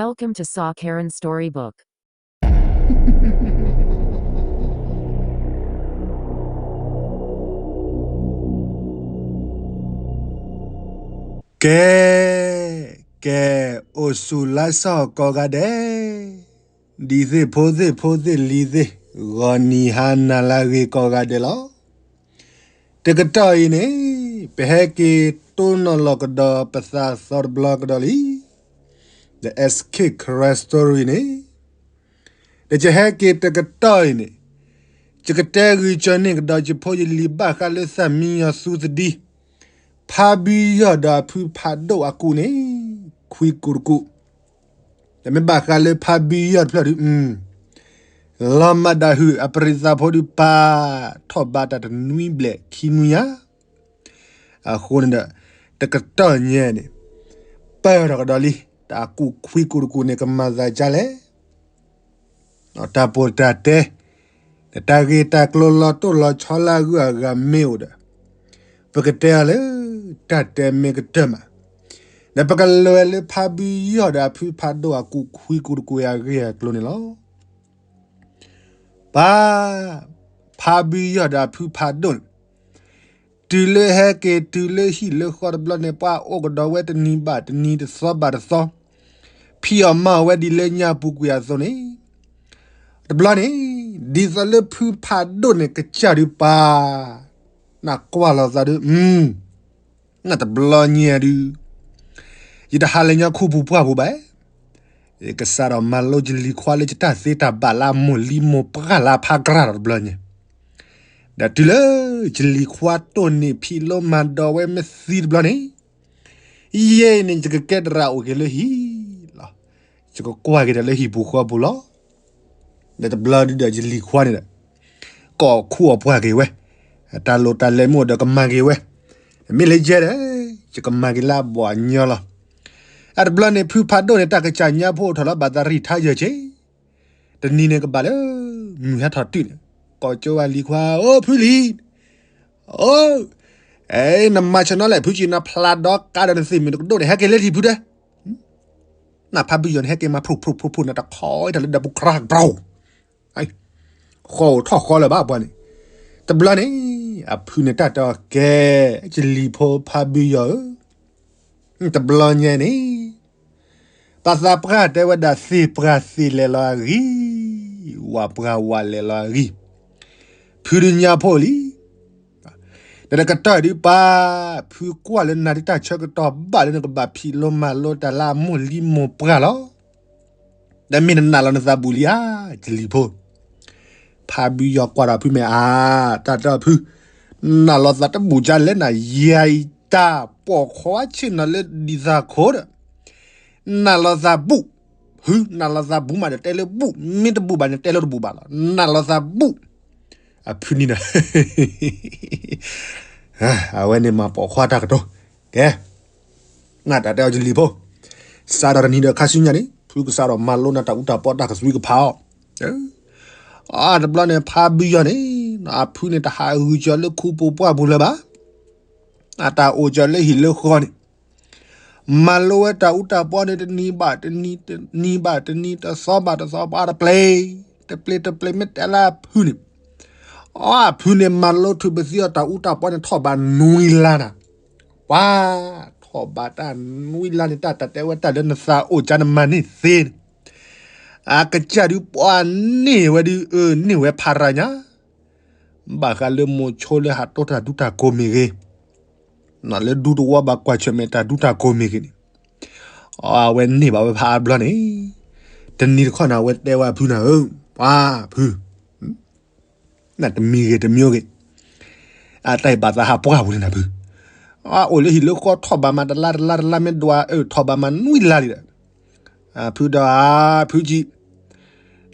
Welcome to Saw Karen Storybook. ကဲ, ကဲ, အိၣ်ဆူၣ်လါဆီကိးဂၤဒဲး, ဒ်သ့ၣ်ဖိသ့ၣ်ဖိသ့ၣ်လံၤသ့ၣ်, ဂီၤနံၤဟါနၤလၢအဂ့ၤကိးဂၤဒဲးလီၤ. တကတီၢ်အံၤန့ၣ်, ပဟဲက့ၤတိၢ်နီၣ်လီၤကဒီးပသးသီတဘျီကဒီးလံ. The Escape Karen Story န့ၣ်, ဒီးယဟဲက့ၤတကတီၢ်အံၤန့ၣ်, ယကတဲဂုာ်ကၠီန့ၢ်ကဒီးယဖိယလံၤဘၣ်ဃးလၢသၣ်မံယီၤသူသဒံ, ဖါဘံယီၤဒီးအဖုဖးဒိၣ်အကူၣ်န့ၣ်, ခွံကူၣ်တကူၣ်. ဒီးမ့ၢ်ဘၣ်ဃးလၢဖါဘံယီၤတဖျၢၣ်ဒုး, လီၤမၢ်ဒၣ်ဟုၣ်အပရံးသးဖိဒုးပာ်ထီၣ်ဘးတၢ်တနွံဘျဲၣ်ခံနွံညါ အဃိန့ၣ်ဒီး, တကတီၢ်ညါန့ၣ်, ပၢၢ်ထီၣ်ကဒီးလံ, တၢ်ကူၣ်ခွံကူၣ်တကူၣ်န့ၣ် ကမၤသးဒ်လဲၣ်, တၢ်ပီးတၢ်တဲ, ဒီးတၢ်ဂ့ၢ်တၢ်ကျိၤလီၤတိၢ်လီၤဆီလၢအဂုၤအဂၤမ့ၢ်အိၣ်ဒီး, ပကတဲအီၤလၢတၢ်တဲမ့ၢ်ကတၢၢ်မး, ဒီးပကလဲၤလၢဖါဘံယီၤဒီးအဖုဖးဒိၣ်အကူၣ်ခွံကူၣ်တကူၣ်အဂ့ၢ်အကျိၤန့ၣ်လီၤ. ပၢ်, ဖါဘံယီၤဒီးအဖုဖးဒိၣ်န့ၣ်, တုၤလၢဟဲက့ၤတုၤလၢဟံၣ်လၢဃီတဘျီန့ၣ် ပှၤအိၣ်ကဒီးဝဲတနံၤဘၣ်တနံၤတသီဘၣ်တသီ, ဖံးအီၣ်မၤအီၣ်ဝဲဒ်လၢညါပူၤကွံာ်အသိးန့ၣ်, တဘျီန့ၣ်, ဒ်သိးလၢဖုဖးဒိၣ်န့ၣ်ကစၢ်ဒုးပၢ်, နကွၢ်လီၤသးဒုး, နတဘျီညါဒုး, ယတဟးလၢညါခူပူၤပှၢ်ပူၤဘၣ်, ယကစးထီၣ်မၤလိယလံၤခွါလၢယတၢ်သ့တၢ်ဘၣ်လၢအမိၢ်လံမိၢ်ပှၢ်လၢအဖးကြၢ်ဒီးတဘျီညါ, ဒီးတုၤလၢယလံၤခွါတိၢ်န့ၢ်ဖံးလိမၤဒိးဝဲမ့ၢ်သံတဘျီန့ၣ်, ယဲအံၤန့ၣ် ယကကဲသရၣ်အိၣ်က့ၤလၢဟံၣ်လီၤ. ယကကွၢ်က့ၤတၢ်လၢဟံၣ်ပူၤဃီပူၤလီၤ. ဒီးတဘျီဒုဒီးယလံၤခွါန့ၣ်ဒီး, ကိးခူအပှၢ်က့ၤဝဲ, တၢ်လိၣ်တၢ်လဲမ့ၢ်အိၣ်ဒီးကမၤက့ၤဝဲ, မ့ၢ်လၢယဲဒီး, ယကမၤက့ၤလၢအဘီၣ်အညီလီၤ. အတဘျီန့ၣ် ဖုဖးဒိၣ်န့ၣ် တၢ်ကစၢ်ညါဖိအိၣ်ထီၣ်လီၤဘၣ်သးရံၣ်ထါယၢၢ်က့ၤ တနံၤန့ၣ်ကဘၣ်လၢ မုၢ်ဟဲထီၣ်တုၤန့ၣ်, ကိးကၠိဝဲလံၤခွါ, အိ ဖုလံၤ, အိ, အဲ နမၤဆၢနီၤလဲၣ် ဖုကံ နဖျါဒီးကးဒီးနသ့ၣ်မုၣ်တကဒိၣ်န့ၣ် ဟဲက့ၤလၢဟံၣ်ဖုဒဲ, နဖးဘံယီၤန့ၣ် ဟဲက့ၤမၤဖျိၣ်ဖျိၣ်ဖျိၣ်ဖျိၣ်န့ၣ် တခီတၢ်လၢဒီပူၤခြးဘျီ ဃီအိၣ်ထီၣ်ဃီလၢၤဘၣ်ပှၤန့ၣ်, တဘျီန့ၣ်, အဖုန့ၣ်တၢ်တဲအီၤကဲ, ယလံၤဖိဖးဘံယီၤဧၢ, တဘျီညါန့ၣ်, ပှၤသးပှၢ်တဲဝဲဒၣ်သ့ၣ်ပှၢ်သ့ၣ်လဲၤလီၤအဂံၢ်, ဝၣ်ပှၢ်ဝၣ်လဲၤလီၤအဂံၢ်, ဖုဒုညါဖိလံ ဒီးတကတီၢ်ဒုးပၢ်, ဖုကွၢ်လၢနၤဒုးတၢ်ဆၢကတီၢ်ဘၣ်လၢနကဘၣ်ဖံးလိမၤလိတၢ်လၢအမိၢ်လံၤမိၢ်ပှၢ်လီၤ. ဒီးမ့ၢ်နနာ်လီၤနသးဘူးလံဧါ, ယလံၤဖိ. ဖးဘံယီၤကွၢ်ဒီးဖုမ့ၢ်အါ, တၢ်တဲဖု, နာ်လီၤသးတဘူးကလဲၣ်နၤ, ယၤအံၤတၢ်ပိာ်ခွါဆ့ၣ်နီၤလၢဒံသးခိၣ်ဒီး နာ်လီၤသးဘူး, ဖု, နာ်လီၤသးဘူးမးဒီးတဲလၢဘူး, မ့ၢ်တဘူးဘၣ်န့ၣ်တဲလၢတဘူးဘၣ်လီၤ, နာ်လီၤသးဘူး. အဖုန့ၣ်ဒီး အဝဲန့ၣ်မၤပိာ်ခွါတၢ်ကတိၤ, ကဲ, နတၢ်တဲအီၤယလံၤဖိ, စးထီၣ်တနံၤဒီးခါဆူညါန့ၣ် ဖုကစးထီၣ်မၤလိနၤတၢ်အူတၢ်ပီတၢ်ကသွံကဖးအီၤ. အတဘျီန့ၣ် ဖးဘံယီၤန့ၣ် အဖုန့ၣ်တဟးဂုာ်ကၠီၤလၢခူပူၤပှၢ်ပူၤလၢၤဘၣ်, အတၢ်အိၣ်ကၠီၤလၢဟံၣ်လၢဃီန့ၣ် မၤလိဝဲတၢ်အူတၢ်ပီန့ၣ် တနံၤဘၣ်တနံၤ, တနံၤဘၣ်တနံၤ, တသီဘၣ်တသီ, ပှၤတပျ့ၤ, တပျ့ၤတပျ့ၤ မ့ၢ်တဲလၢအဖုန့ၣ်, အဖုန့ၣ်မၤလိထုးပသံအီၤတၢ်အူတၢ်ပီန့ၣ် ထီၣ်ဘးနွံလါနၤ, ပှၤ, ထီၣ်ဘးတၢ်နွံလါန့ၣ် တၢ်တၢ်တဲဝဲတၢ်လၢနသးအိၣ်ကၠီနမၤန့ၢ်သ့န့ၣ်, အကစၢ်ဒုးပှၤန့ၢ်ဝဲဒုးအၢန့ၢ်ဝဲဖးရၤညါ ဘၣ်ဃးလၢမိၤဆိလၢဟးတိတၢ်ဒူတၢ်ကိးမ့ၢ်ဂ့ၤ, လၢဒူသဝီဘၣ်ကွၢ်ဆၢၣ်မဲာ်တၢ်ဒူတၢ်ကိးမ့ၢ်ဂ့ၤန့ၣ်, အဝဲန့ၢ်ဘၣ်ဝဲဖးအါဘျီန့ၣ်, တနံၤတခီန့ၣ် အဝဲတဲဝဲအဖုန့ၣ်ဧၢ, ပှၤဖု, နတမံၤဂ့ၤတမံၤဂ့ၤ, အတၢ်အံၤဘၣ်သးဟးပှၢ်ပူၤန့ၣ်နဖု, အအိၣ်လၢဟံၣ်လၢဃီထီၣ်ဘးမးတလါတလါတလါမ့ၢ်ဒွးအၢ ထီၣ်ဘးမးနွံလါလံဒီး, အဖုဒီးအဖုကံ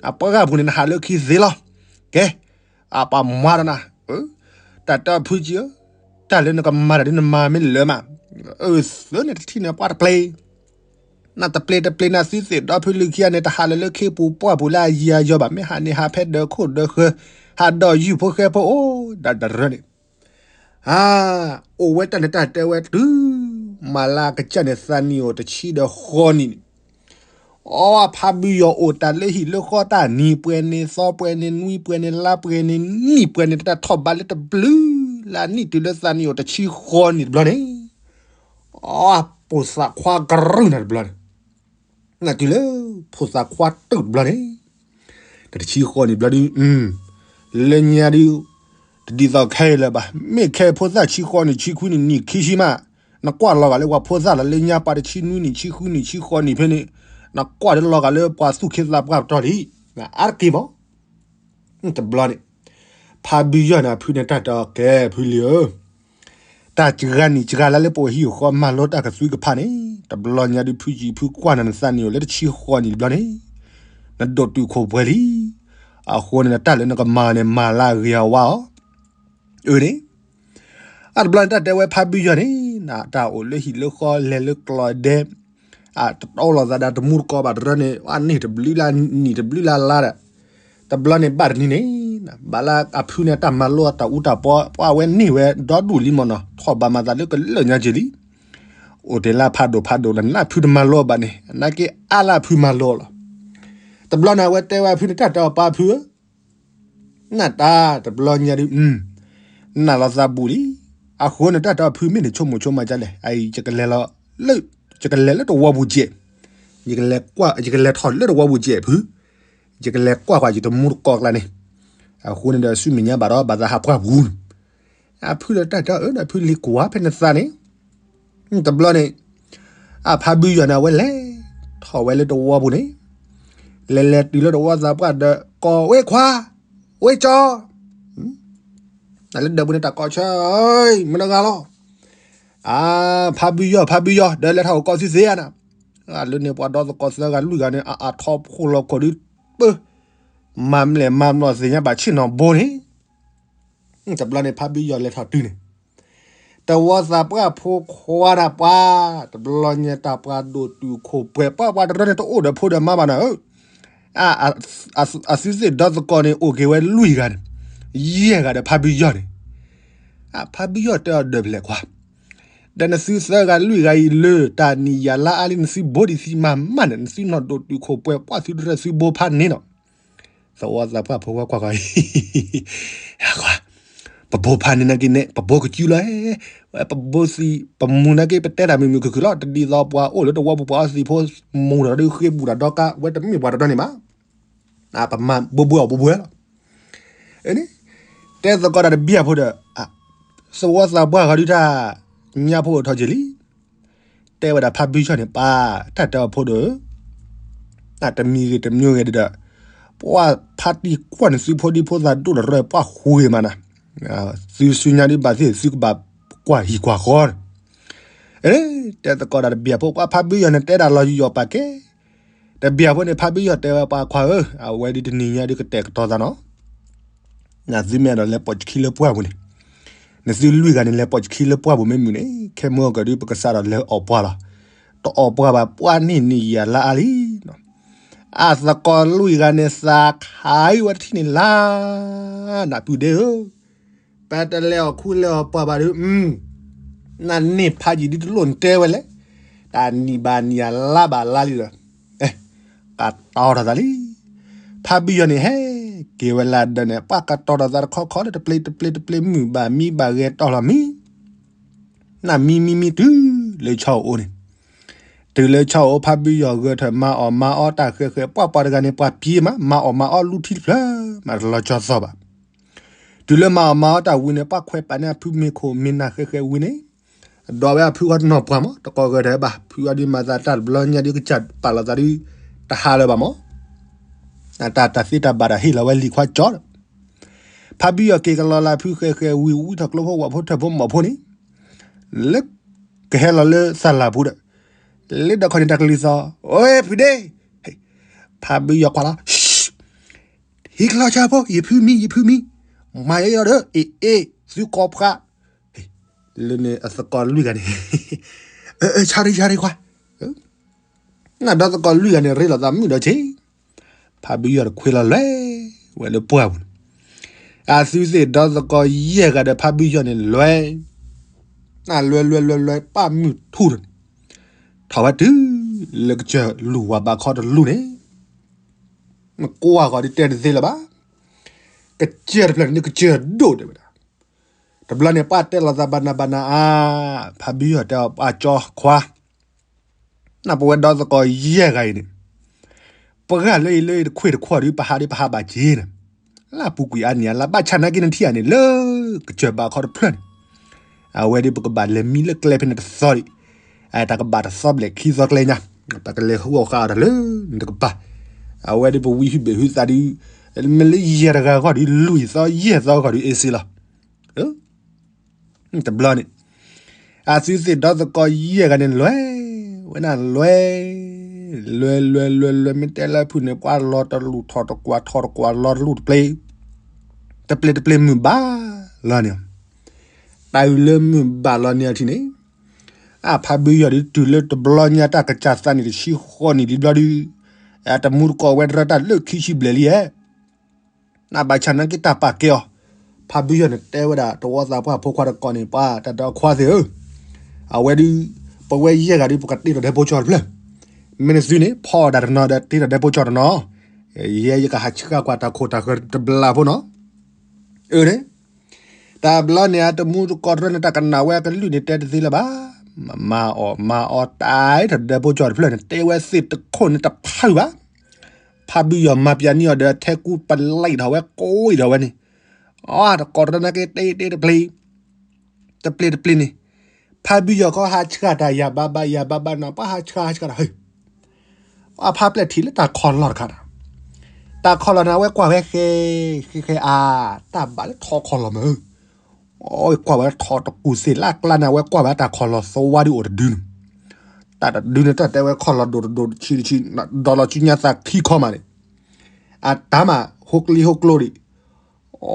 အပှၤဂၤပူၤန့ၣ် နဟးလၢခံသ့လီၤ. ကဲ, အပှၤမၤဒီးနၤ, တၢ်တဲအဖုကံဧၢ, တၢ်လၢနကမၤတၢ်ဒ်နမၤမ့ၢ်လၢာ်မး, အၢ သုန့ၣ်တထံၣ်န့ၣ်ပှၤတပျ့ၤ, နတပျ့ၤတပျ့ၤနၤသုသ့ၣ်ဒီဖုလၢခံဂၤန့ၣ် တဟးလၢလၢခ့ပူၤပှၢ်ပူၤလၢအယံၤအယီၤဘၣ်, မ့ၢ်ဟးန့ၣ်ဟးဖဲဒၢးခိၣ်ဒၢးဃၢၤ, ဟးဒီးယုၢ်ဖိဃဲဖိအိၣ်ဒၣ်တရၢန့ၣ် အါ, အိၣ်ဝဲတၢ်န့ၣ်တၢ်တဲဝဲတုၤ, မၤလၢအကစၢ်န့ၣ်သးနံၣ်အိၣ်တဆံဒီးဃီနံၣ်န့ၣ်, အီ ဖါဘုယီၤအိၣ်တၢ်လၢဟံၣ်လၢဃီတၢ်နံၤပှဲၤန့ၣ် သီပှဲၤန့ၣ် နွံပှဲၤန့ၣ် လါပှဲၤန့ၣ် နံၣ်ပှဲၤန့ၣ် တၢ်ထီၣ်ဘးလၢတဘျုးလါနံၣ် တုၤလၢသးနံၣ်အိၣ်တဆံဃီနံၣ်တဘျီန့ၣ် အီ ပိာ်သးခွါကရူၢ်နၤတဘျီန့ၣ် နတုၤလၢ ဖိသၣ်ခွါတုာ်တဘျီန့ၣ် တဆံဃီနံၣ်ဘျီဒု လၢညါဒု တဒ်သိးခဲအံၤလၢၤဘၣ်. မ့ၢ်ခဲအံၤဖိသၣ်ဆံဃီနံၣ် ဆံခွံနံၣ် နံၣ်ခံဆံမး နကွၢ်လီၤဂာ်လၢပှၤဖိသၣ်လီၤ. လၢညါပှၤတဆံနွံနံၣ် ဆံဃုနံၣ် ဆံဃီနံၣ်ဖဲန့ၣ် နကွၢ်လီၤဂာ်လၢပှၤသူၣ်က့သးပှၢ်ပတီၢ်လံ. အါတက့ၢ်မး တဘျီန့ၣ် ဖါဘုယီၤန့ၣ် အဖုန့ၣ်တၢ်တဲအီၤ ကဲဖုလံၤဧၢ, တၢ်စှၤနံၣ်စှၤလါလၢပအိၣ်ဟံၣ်အိၣ်ဃီ မၤလိတၢ်ကသွံကဖးန့ၣ် တဘျီညါဒုး ဖုစံးဖုကွၢ်နၤ နသးနံၣ်အိၣ်လၢတဆံဃီနံၣ်တဘျီန့ၣ် နဒိၣ်တုာ်ခိၣ်ပှဲၤလံ. အဃိန့ၣ် နတၢ်လၢနကမၤန့ၣ် မၤလၢအဂ့ၤအဝါအီၤ အၢန့ၣ် အတဘျီန့ၣ် တၢ်တဲဝဲဖါဘုယီၤန့ၣ် တၢ်အိၣ်လၢဟံၣ်လၢဃီ လဲၤလၢကျီၢ်ဒဲ တတီလိာ်သးဒီးတမူတကိးဘၣ်တရၢန့ၣ် အန့ၢ်တဘျုးလါနံၣ် တဘျုးလါလါဒီး တဘျီန့ၣ်ဘၣ်တနံၤန့ၣ် ဘၣ်လၢအဖုန့ၣ် တၢ်မၤလိအတၢ်အူတၢ်ပီ ပှၤဝဲန့ၢ်ဝဲဒီဒူၣ်လံမ့ၢ်နီၤ ထီၣ်ဘးမၤသးလၢကလၢာ်ညါက့ၤလံ. အိၣ်တ့ၢ်လၢဖးဒိၣ်ဖးဒိၣ်လၢနဖုတမၤလိဘၣ်န့ၣ် အနာ်က့အါလၢအဖုမၤလိလီၤ. တဘျီန့ၣ် အဝဲတဲဝဲအဖုန့ၣ် တၢ်တဲအီၤ ပၢ်ဖုဧၢ နၢ်တၢ်တဘျီညါဒုး နၢ်လီၤသးဘူးလံ. အဃိန့ၣ် တၢ်တဲအီၤ ဖုမ့ၢ်နဆိကမိၣ်ဆိကမးဒ်လဲၣ် အံၤ ယကလဲၤလၢတဝီပူၤကဲး, ယကလဲၤထီၣ်လၢတဝီပူၤကဲးဖု, ယကလဲၤကွၢ်ကွၢ်ယတမူတကိးကျါန့ၣ်, အဃိန့ၣ်ဒီး ဆူမဲာ်ညါဘၣ်ဒီး ဘၣ်သးဟးပှၢ်ပူၤန့ၣ်, အဖုဒီးတၢ်တဲအီၤ အၢ ဒီးဖုလံၤကွၢ်ဖဲနသးန့ၣ် တဘျီန့ၣ် အဖါဘုယီၤန့ၣ် အဝဲလဲၤထီၣ်ဝဲလၢတဝီပူၤန့ၣ်, လဲၤလဲၤတုၤလၢတဝီသးပှၢ်ဒီး ကိးဝဲခွါ, ဝဲကၠီ, နလၢဒၢးပူၤန့ၣ် တၢ်ကိးဆၢ, မနုၤဂၤလီၤ, အါ ဖါဘုယီၤ ဖါဘုယီၤ ဒီးလဲၤထီၣ်အိၣ်ကီၢ်သံသ့ဧါနၤ, လၢန့ၣ်ပှၤဒီသကိးသၢဂၤလွံၢ်ဂၤန့ၣ် အအါထီၣ်ဖှိၣ်လီၤခိၣ်ဒုး ပၢ မၤမလဲၣ်မၤမနီၣ်သ့ၣ်ညါဘၣ်ဆ့ၣ်နီၤဘိန့ၣ် တဘျီန့ၣ် ဖါဘုယီၤလဲၤထီၣ်တုၤန့ၣ်, တဝီသးပှၢ်ဖိခွါတၢ်ပှၤ, တဘျီညါတၢ်ပှၤဒိၣ်တုာ်ခိၣ်ပှဲၤ ပှၤပှၤတရၢန့ၣ် တအိၣ်ဒီးဖိဒီးမါဘၣ်နၤဧၢ, အသုသ့ၣ်ဒီသကိးန့ၣ် အိၣ်က့ၤဝဲလွံၢ်ဂၤန့ၣ်, ယဲၢ်ဂၤဒီးဖါဘုယီၤန့ၣ်, အဖါဘုယီၤတဲအီၤ ဒီးဖဲလဲၣ်ခွါ, ဒီးနသုသၢဂၤလွံၢ်ဂၤအံၤလၢ တၢ်နံၣ်ယၤလါအါလံ နသုဘိဒံးသံမၤမးန့ၣ် နသုနီၢ်ဒိၣ်တုာ်ခိၣ်ပှဲၤ ပှၤသုတရၢသုဘိဖးန့ၣ်နီၤ သဝီသးပှၢ်ဖိခွါကွၢ်ကွၢ်, ပဘိဖးန့ၣ်နာ်က့န့ၣ် ပဘိကစုလီၤ, ပဘိသံ ပမူနာ်က့ ပတဲတၢ်မုာ်မုာ်ခုၣ်ခုၣ်လီၤ. တဒ်သိးပှၤအိၣ်လၢတဝီပူၤ ပှၤအီသံးဖိ မူဒီးဒုးဃ့ဘူးတၢ်ဒီကါ ဝဲတမ့ၢ်ပှၤတဒီန့ၣ်ဘၣ်. ပမၤဘိဘိအီၤဘိဘိလီၤ. န့ၣ် တဲသကိးတၢ်တဘျီဖိဒီး သဝီသးပှၢ်ဂၤဒုးတၢ် ညါဖိအိၣ်ထီၣ်က့ၤလံ. တဲဝဲဒၣ်ဖါဘုယီၤန့ၣ် ပၢ် တၢ်တဲအီၤဖိဒီး တမံၤဂ့ၤတမံၤဂ့ၤဒီး ပှၤဖါတံၢ်ကွၢ်န့ၣ် သုဖိဒံဖိသၣ်ဒိၣ်တရၢ ပှၤဃုာ်ဂ့ၤမးနၤ, သုဆူညါဒုးဘၣ်သ့ၣ်သုကဘၣ်ကွၢ်ဟံၣ်ကွၢ်ဃီန့ၣ်, တဲသကိးတၢ်တဘျီဖိ ပှၤဖါဘုယီၤန့ၣ် တဲဒၣ်လီၤယီၤပာ်ကဲ တဘျီဖိန့ၣ် ဖါဘုယီၤတဲဝဲပှၤခွါဧၢ, အဝဲဒုးတနံၤညါဒုးကတဲာ်ကတီၤသးနီၤ နသုမ့ၢ်အဲၣ်ဒိးလဲၤပိာ်ယခံလၢပှၢ်ပူၤန့ၣ်, နသုလွံၢ်ဂၤန့ၣ် လဲၤပိာ်ယခံလၢပှၢ်ပူၤမ့ၢ်မုာ်န့ၣ် ခဲမုၢ်အကဒုး ပကစးဒီးလဲၤအီၣ်ပှၢ်လီၤ. တအီၣ်ပှၢ်ဘၣ် ပှၢ်န့ၣ်နံၣ်ယၤလါအါလံ. အသကိးလွံၢ်ဂၤန့ၣ် သးခးအံၤဝဲတထံၣ်န့ၣ်လါ, နၢ်ပုၢ်ဒ့ဧၢ, ပတလဲၤအီၣ်ခူလဲၤအီၣ်ပှၢ်ဘၣ်ဒီး နန့ၢ်ဖးယံာ်ဒ်တလိၣ်နတဲဝဲလဲၣ်, တၢ်နံၣ်ဘၣ်နံၣ်ယၤလါဘၣ်လါလံဒီး ကတီၤထီၣ်သးလံ. ဖါဘုယီၤန့ၣ်ဟဲက့ၤဝဲလၢဒၢးန့ၣ် ပှၤကတီၤထီၣ်သးတခီခီလၢတပျ့ၤတပျ့ၤတပျ့ၤ မုၢ်ဘၣ်မံဘၣ်ဂဲၤတီၢ်လီၤမံ, နမံမံမံတုၤလၢဆီအိၣ်န့ၣ်, တုၤလၢဆီအိၣ် ဖါဘုယီၤဂဲၤထၢၣ်မၤအီၣ်မၤအီတၢ်ဃဲၤဃဲၤ ပှၢ်ပှၤတဂၤန့ၣ် ပှၤပျံၤမး မၤအီၣ်မၤအီလူထံတဖျၢၣ် မၤတလီၤကၠီသီဘၣ်. တုၤလၢမၤအီၣ်မၤအီတၢ်ဝံၤန့ၣ် ပှၤခွဲးပာ်န့ၢ်အဖုမ့ၤခိၣ်မ့ၤနၢ်ဃဲၤဃဲၤဝံၤန့ၣ် ဒီးဝဲအဖုဂီၢ်တနီၤပှၢ်မး တကိးဂဲၤထၢၣ်ဘၣ် ဖုအီၤဒုးမၤသးတၢ်တဘျီညါဒုးကစၢ်ပာ်လီၤသးဒုး တဟးလၢၤဘၣ်မး, တၢ်တၢ်သ့တၢ်ဘၣ်ဒီးဟ့ၣ်လီၤဝဲလံၤခွါကၠီဒီး ဖါဘုယီၤက့ၤကလီၤလၢဖုဃဲၤဃဲၤဝံၤ ဝံထီၣ်ကျိဖိဝၣ်ဖိထၢၣ်ဖိမီၢ်ဖိန့ၣ် လၢကဟဲလီၤလၢသလၢ်ပူၤဒီး လၢဒီးခီန့ၣ်တၢ်ကလံၤသီ, အိ ဖုဒ့, ဖါဘုယီၤကွၢ်လီၤ, ဟံးကလီၤဆၢဖိ ယဖုမံ ယဖုမံ, မၤယီၤဒီး အ့ၣ်အ့ၣ် သုကိးဖှး, လၢန့ၣ်အသကိးလွံၢ်ဂၤန့ၣ်, ဆါရံဆါရံခွါ နဒီသကိးလွံၢ်ဂၤန့ၣ် ရ့လိာ်သးမုာ်ဒီးဆ့, ဖါဘုယီၤတခွ့လီၤလွဲၢ်ဝဲလၢပှၢ်ပူၤန့ၣ်, အသုသ့ၣ်ဒီသကိးယဲၢ်ဂၤဒီးဖါဘုယီၤန့ၣ်လွဲၢ်, နလွဲၢ်လွဲၢ်လွဲၢ်လွဲၢ် ပၢ်မုၢ်ထူၣ်ဒီးန့ၣ်, ထီၣ်ဝဲတုၤ လၢကစၢၢ်လူၤဝၤဘးခီတလူၤန့ၣ်, နကွၢ်ဃီၤဒ်တဲတသ့လၢၤဘၣ်. ကစၢၢ်တဖျၢၣ်န့ၣ် ကစၢၢ်ဒိၣ်တဲဝဲဒၣ်. တဘျီန့ၣ် ပှၤတဲလီၤသးဘၣ်နၤဘၣ်နၤအါ, ဖါဘံယီၤတဲအီၤ ပှၤကၠီခွါ နပဝဲဒီသကိးယဲၢ်ဂၤအံၤန့ၣ်, ပှၤလၢအံၤလၢအံၤတခွ့ၣ်တခွီၣ်ဒုး ပဟးဒုးပဟးဘၣ်က့ၤန့ၣ်, လၢအပူၤကွံာ်အါနံၤအါလါ ဘၣ်ဆၣ်နာ်က့နထံၣ်ဧါန့ၣ် လၢကစၢၢ်ဘးခီတဖျၢၣ်န့ၣ်, အဝဲဒုးပကဘၣ်လဲၤမံလၢကျဲဖဲန့ၣ်တသီဒံး, တၢ်ကဘၣ်တသီဘျဲၣ်ခံသီကျဲညါ, ပကလဲၤဟူအီၣ်ဃာ်အီၤတၢ်လၢနတကပၤ, အဝဲဒုးပဝံဟုဘ့ၣ်ဟုသးဒုး, မ့ၢ်လၢယဲၢ်တဂၤဂီၢ်ဒုး လွံၢ်သီယဲၢ်သီဂီၢ်ဒုး အ့စ့လီၤ. တဘျီန့ၣ်, အသုသ့ၣ်ဒီသကိးယဲၢ်ဂၤန့ၣ် လဲၤဝဲနၤလဲၤ, လဲၤလဲၤလဲၤလဲၤ မ့ၢ်တဲလၢဖုၣ်န့ၣ် ပှၤလီၤတလူၢ်ထီၣ်တကွၢ် ထီၣ်တကွၢ် လီၤတလူၢ်တပျ့ၤ, တပျ့ၤတပျ့ၤမုၢ်ဘၣ်လီၤန့ၣ်, တၢ်အုၣ်လၢမုၢ်ဘၣ်လီၤန့ၣ်အထံၣ်န့ၣ်, အဖါဘံယီၤဒုးတုၤလၢတဘျီညါ တၢ်ကစၢ်သးန့ၣ် တဆံဃိးနံၣ်လံဘျီဒုး, အတမူတကိးဝဲတရၢတၢ်လၢခံဆံဘျဲၣ်လံဧါ နဘၣ်ဆၣ်နာ်က့တၢ်ပာ်ကဲအီၤ, ဖါဘံယီၤန့ၣ် တဲဝဲဒၣ်တဝီသးပှၢ်ဖိခွါတကိးန့ၣ် ပှၤတၢ်ဒီးခွါသ့ၣ်ဧၢ, အဝဲဒုး, ပဝဲယဲၢ်ဂၤဒုး ပကတ့ထီၣ်ဒဲဖိကၠီတဖျၢၣ်, မ့ၢ်နသုန့ၣ် ဖီအီၣ်တၢ်တနီၤဒီးတ့ထီၣ်ဒဲဖိကၠီတနီၤ, ယဲယကဟးဆှၣ်ကွၢ်တၢ်ခိၣ်တၢ်ဃၢၤတဘျီဖိနီၤ, အၢန့ၣ် တဘျီန့ၣ် အတမူတကိးတရၢန့ၣ် တၢ်ကနၣ်ဝဲအကလုၢ်န့ၣ် တဲတသ့လၢၤဘၣ်, မၤအီၣ်မၤအီတၢ် ထီၣ်ဒဲဖိကၠီတဖျၢၣ်န့ၣ် တဲဝဲသ့ၣ်တခိၣ်န့ၣ်တဖုဘၣ်, ဖါဘံယီၤမၤပျးန့ၢ်အီၤဒီး ထဲကူပလံးထီၣ်ဝဲကိးအံၤထီၣ်ဝဲန့ၣ်, အတကိးတရၢနာ်က့တ့တ့တပျ့ၤ, တပျ့ၤတပျ့ၤန့ၣ်, ဖါဘံယီၤခီဟးဆှၣ်တၢ်ယၤဘၣ်ဘၣ်ယၤဘၣ်ဘၣ်နီၤ ပှၤဟးဆှၣ်ဟးဆှၣ်တၢ် အဖါပျဲၢ်ထံးလၢတၢ်ခီၣ်လီၢ်တခါဒီး, တၢ်ခီၣ်လီၢ်န့ၣ် အဝဲကွၢ်ဝဲဃဲ, ဃဲဃဲအါ, တၢ်ဘၣ်လၢထီၣ်ခီၣ်လီၢ်မ့ၢ်, အကွၢ်ဝဲထီၣ်တကူၢ်သ့ၣ်လၢကျါန့ၣ် အဝဲကွၢ်ဝဲတၢ်ခီၣ်လီၢ်သဝါဒုးအိၣ်တဒုန့ၣ်, တၢ်တဒုန့ၣ် တၢ်တဲဝဲခီၣ်လီၢ်ဒိၣ်တဒိၣ်တဆံတဆံ, ဒီးလီၤဆူညါသးခံခီမးန့ၣ်, အတၢ်မၤဟိကျံဟိကျိဒံး,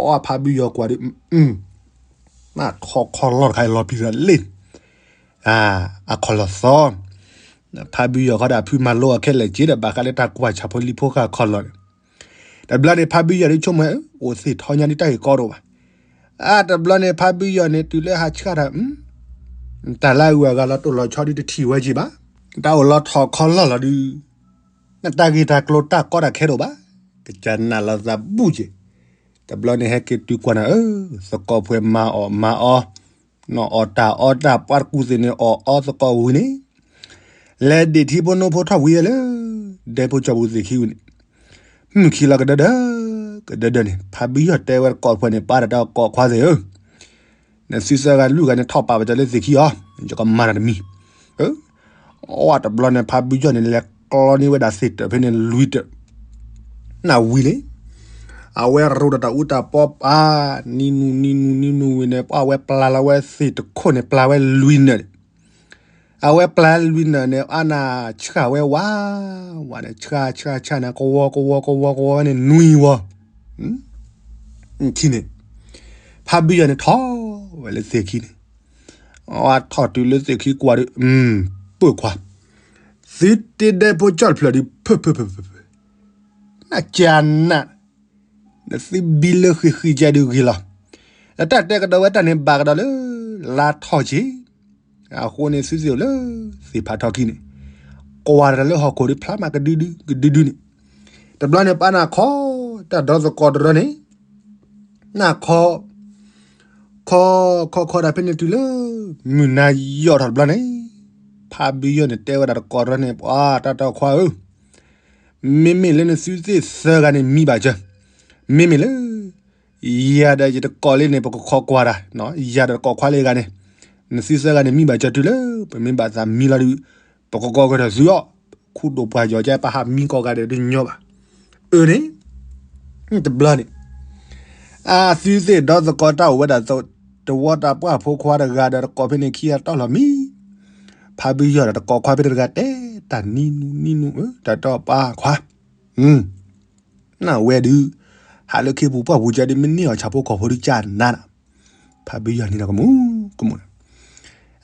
အဖါဘံယီၤကွၢ်ဒုး, ထီၣ်ခီၣ်လီၢ်တခါအံၤလီၤပျံၤလံန့ၣ်, အခီၣ်လီၢ်သီ, ဖါဘံယီၤခီဒီးအဖုမၤလိအီၤခဲလၢာ်က့ဒီး ဘၣ်ဃးလၢတၢ်ကွၢ်ဆၣ်ဖိလံၤဖိဃာ်ခီၣ်လီၢ်န့ၣ်, တဘျီန့ၣ် ဖါဘံယီၤဒုးဆိကမိၣ် အိၣ်သ့ၣ်ထီညါဒုးတၢ်ဂ့ၢ်ကီတအိၣ်ဘၣ်, အတဘျီန့ၣ် ဖါဘံယီၤန့ၣ် တုၤလၢဟးဆှၣ်တၢ်, တၢ်လၢအဂုၤအဂၤလီၤတိၢ်လီၤဆီဒုးတထံၣ်ဝဲက့ၤဘၣ်, တၢ်အိၣ်လီၤထီၣ်ခီၣ်လီၢ်လီၤဒုး, နတၢ်ဂ့ၢ်တၢ်ကျိၤတၢ်ကီတၢ်ခဲတအိၣ်ဘၣ်, ကစၢ်နာ်လီၤသးဘူၣ်က့ၤ, တဘျီန့ၣ်ဟဲက့ၤတုၤကွၢ်နၤဧၢ, သကိးပှဲၤမၤအီၣ်မၤအီ, နီၢ်အီၣ်တၢ်အီတၢ်ပှၤတကူၢ်သ့ၣ်န့ၣ် အီၣ်အီသကိးဝံၤန့ၣ်, လဲၤဒ့ၣ်ထံဖိနိဖိထီၣ်ဝံၤဝဲလၢ ဒဲဖိကၠီပူၤသ့ၣ်ခံဝံၤန့ၣ်, မုၢ်ခံလီၤကဒၢဒၢ, ကဒၢဒၢန့ၣ် ဖါဘံယီၤတဲဝဲသကိးပှဲၤန့ၣ် ပၢ်ဒီးတၢ်ကိးခွါသ့ၣ်ဧၢ နသုသၢဂၤလွံၢ်ဂၤန့ၣ် ထီၣ်ပာ်ပာ်ကၢၤလၢသ့ၣ်ခံအီၤ, ယကမၤတၢ်တမံၤ, အဝဲတဘျီန့ၣ် ဖါဘံယီၤန့ၣ် လဲၤကျီန့ၢ်ဝဲဒၣ်သ့ၣ်တၢၢ်ဖဲန့ၣ်လွံၢ်တၢၢ်, နဝံၤလံ, အဝဲရိဒီးတၢ်အူတၢ်ပီပာ်, နံၤနူၤနံၤနူၤနံၤနူၤဝံၤန့ၣ် ပှၤဝဲပျၢ်လီၤဝဲသ့ၣ်တခိၣ်န့ၣ် ပျၢ်ဝဲလွံၢ်နၢၣ်န့ၣ် အဝဲပျၢ်လွံၢ်နၢၣ်န့ၣ် အနၢ်ဆှၣ်ဝဲဝး, ဝးန့ၣ် ဆှၣ်ဆှၣ်ဆှၣ်န့ၣ် ကဝီကဝီကဝီကဝီဝဲန့ၣ် နွံဝီ, ထံန့ၣ်, ဖါဘံယီၤန့ၣ်ထီၣ်ဝဲလၢသ့ၣ်ခံန့ၣ်, အထီၣ်တုၤလၢသ့ၣ်ခံကွၢ်ဒီး, ပၢၢ်ခွါ, သုတ့ဒဲဖိကၠီတဖျၢၣ်ဒီး ဖၢၣ်ဖၢၣ်ဖၢၣ်ဖၢၣ်, နကနၣ် နသုဘံလၢဃံဃံကဲဒုးဂ့ၤလီၤ, ဒီးတၢ်တဲကဒီးဝဲတၢ်န့ၣ်ဘၣ်ကဒီးလၢ လါထီၣ်က့ၤ, အဃိန့ၣ်သုသ့ၣ်အိၣ်လၢ သ့ၣ်ဖးထီခံန့ၣ်, ကွၢ်တၢ်လၢဟီၣ်ခိၣ်ဒီးဖျါမးကဒုဒုကဒုဒုန့ၣ်, တဘျီန့ၣ်ပၢ်နၢ်ခီ, တၢ်ဒီသကိးတရၢန့ၣ်, နၢ်ခီ ခီခီခီဒၣ်ဖဲန့ၣ်တုၤလၢ မုၢ်နၤယီၣ်ထီၣ်တဘျီန့ၣ်, ဖါဘံယီၤန့ၣ်တဲဝဲဒၣ်တကိးတရၢန့ၣ် ပှၤတၢ်တီခွါဧၢ, မ့မ့ၢ်လၢနသုသ့ၣ်သၢဂၤန့ၣ်မံဘၣ်စၢၤ, မ့မ့ၢ်လၢ ယၤဒီးယတကိးလံန့ၣ် ပကခီကွၢ်တၢ်, ယၤဒီးတကိးခွါလၢအဂၤန့ၣ်, နသုသၢဂၤန့ၣ်မံဘၣ်စၢၤတုၤလၢ ပမ့ၢ်ဘၣ်သးမံလီၤဒုး, ပကကိးကဒီးသုအီၤ, ခူဒိၣ်ပှၢ်ယီၤကဲပဟးမံကီးဂၤဒဲးတညီဘၣ်, အၢန့ၣ် တဘျီန့ၣ်, အသုသ့ၣ်ဒီသကိးတၢ်အိၣ်ဝဲဒၣ် တဝီတၢ်ပှၢ်ဖိခွါတဂၤဒီးတကိးဖဲန့ၣ်ခံဂၤတီၢ်လီၤမံ, ဖါဘံယီၤဒီးတကိးခွါဖဲတဂၤတဲတၢ်နံၤနူၤနံၤနူၤဧၢ တၢ်တီပၢ်ခွါ, နဝဲဒုး, ဟးလၢခ့ပူၤပှၢ်ပူၤကဲဒုး မ့ၢ်န့ၢ်အီၤဆၣ်ဖိကီၢ်ဖိဒုးကနၣ်နၤ, ဖါဘံယီၤန့ၣ်ဒီးကမူၤကမူၤန့ၣ်,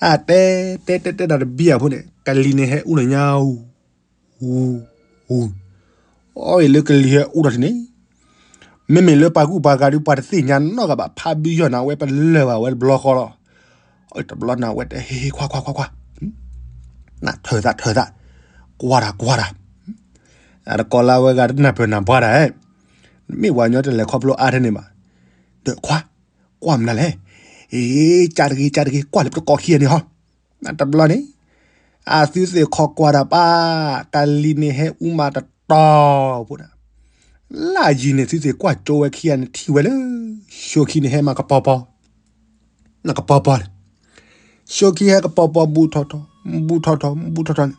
အတဲတဲတဲတဲဒီးတဘံၣ်အဖိန့ၣ် ကလံၤန့ၣ်ဟဲအူလီၤညါ အူ, အူ, အူ, အီၣ်အံၤလၢကလံၤဟဲအူထီၣ်ထံန့ၣ်, မ့မ့ၢ်လၢပှၤကူၣ်ပှၤဂၤဒုး ပှၤတသ့ၣ်ညါနီတဂၤဘၣ် ဖါဘံယီၤန့ၣ် အဝဲပလၢၢ်ဘၣ်ဝဲတဘျီဃီလီၤ, တဘျီန့ၣ် အဝဲတဲဟ့ၣ်ခွါခွါခွါခွါ, နထၢၣ်သးထၢၣ်သး, ကွၢ်တၢ်ကွၢ်တၢ်, အတကိးလၢအဝဲဂၤတနၢ်ပၢၢ်နၢ်ပှၢ်တၢ်ဧၢ, မ့ၢ်ပှၤကညီတလဲၤခီဖျိအါထဲန့ၣ်ဘၣ်, ဒီးခွါ, ကွၢ်မနုၤလဲၣ်, အ့, ကၢ်တဂ့ၤ ကၢ်တဂ့ၤ ကွၢ်လၢပတကိးခံဂၤန့ၣ်ဟီ, တဘျီန့ၣ် အသုသ့ၣ်ခီကွၢ်တၢ်ပၢ်, ကလံၤန့ၣ်ဟဲအူမးတတီၤဖိဒၣ်, လၢယံၤန့ၣ် သုသ့ၣ်ကွၢ်ကၠိဝဲခံဂၤန့ၣ်ထံၣ်ဝဲလၢ ဆိခံန့ၣ်ဟဲမၤကပီၤပီၤ, နကပီၤပီၤန့ၣ်, ဆိခံဟဲကပီၤပီၤဘူးထီၣ်ထီၣ်, ဘူးထီၣ်ထီၣ် ဘူးထီၣ်ထီၣ်န့ၣ်,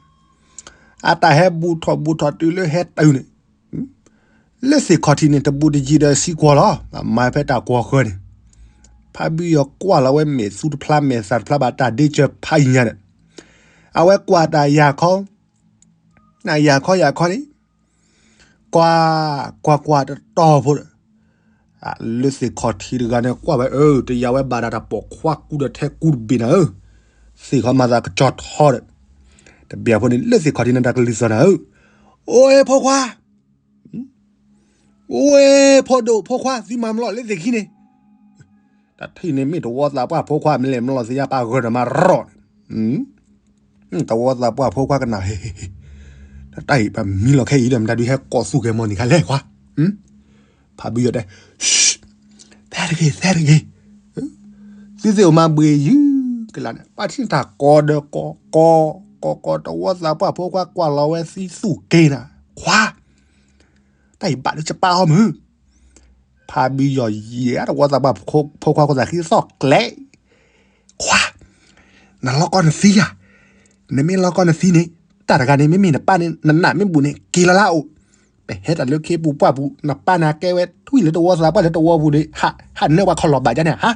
အတၢ်ဟဲဘူးထီၣ်ဘူးထီၣ်တုၤလၢဟဲတုၤန့ၣ် လၢသ့ၣ်ခီၣ်ထံးန့ၣ် တဘူးတယံၤဒီးဆံကွီၤလီၤ, မၤဖဲတၢ်ကွီၤဃၢၤန့ၣ်, ဖးဘံယီၤကွၢ်လီၤဝဲမဲာ်သူတဖျါမဲာ်သးတဖျါဘၣ်တၢ်ဒ့စၢၤဖးယံၤညါဒီး, အဝဲကွၢ်တၢ်ယၤခီ, နယၤခီယၤခီန့ၣ်, ကွၢ်, ကွၢ်ကွၢ်တတီၤဖိဒီး လၢသ့ၣ်ခီၣ်ထံးတဂၤန့ၣ်ကွၢ်ဝဲအၢ တယၤဝဲဘၣ်ဒၣ်တၢ်ပိာ်ခွါကူဒီးထဲကူတဘ့ၣ်နၤဧၢ, သ့ၣ်ခီမၤသးကစီၤထီဒီး, တဘျီဖိန့ၣ် လၢသ့ၣ်ခီၣ်ထံးန့ၣ်တၢ်ကလံၤစိးနၤဧၢ, အိၣ်ဧၢဖိခွါ အိၣ်ဧၢ ဖိဒိၣ်ဖိခွါ သုမၤမလီၤလၢသ့ၣ်ခံန့ၣ်, တၢ်ထံၣ်န့ၣ်မ့ၢ်တဝီသးပှၢ်ဖိခွါမ့ၢ်လဲၤမလီၤသ့ၣ်ညါပာ်ဂၢၢ်ဒီးမၤရီၣ်န့ၣ်, တဝီသးပှၢ်ဖိခွါကနၣ်ဟ့, တၢ်အံၤပမံလီၤခဲအံၤဒီးမတၤဒုးဟဲကိးသူၣ်ကဲၤမီၤန့ၣ်ခါလဲၣ်ခွါ, ဖးဘံယီၤတဲ, သဲတဂ့ၤ သဲတဂ့ၤ, သုသ့ၣ်အိၣ်မၤဘှံးယုၢ်ကလါန့ၣ် ပှၤထံၣ်တၢ်ကိးဒီးကိး, ကိး, ကိး, ကိး တဝီသးပှၢ်ဖိခွါကွၢ်လီၤဝဲသံသူၣ်က့ၤနၤ, ခွါ, တၢ်အံၤဘၣ်လၢကပာ်အီၤမုၢ်, ဖးဘံယီၤယဲၢ်တဝီသးပှၢ်ဖိခွါကသးဃံသီၣ်ကျဲ, ခွါ, နလီၤကီနသံဧါ, နမ့ၢ်လီၤကီနသံန့ၣ်, တၢ်တဂၤန့ၣ် မ့မ့ၢ်နပၢ်န့ၣ် နနၢ်မ့ၢ်ဘူးန့ၣ် က့ၤလီၤလၢအအိၣ်, ပဟဲတၢ်လၢခ့ပူၤပှၢ်ပူၤ နပၢ်န့ၣ်ကဲဝဲထွံၣ်လၢတဝီသးပှၢ်လၢတဝီပူၤန့ၣ် ဟးနၢပှၤခီၣ်လီၤဘၣ်ဒ်န့ၣ်ဧါ,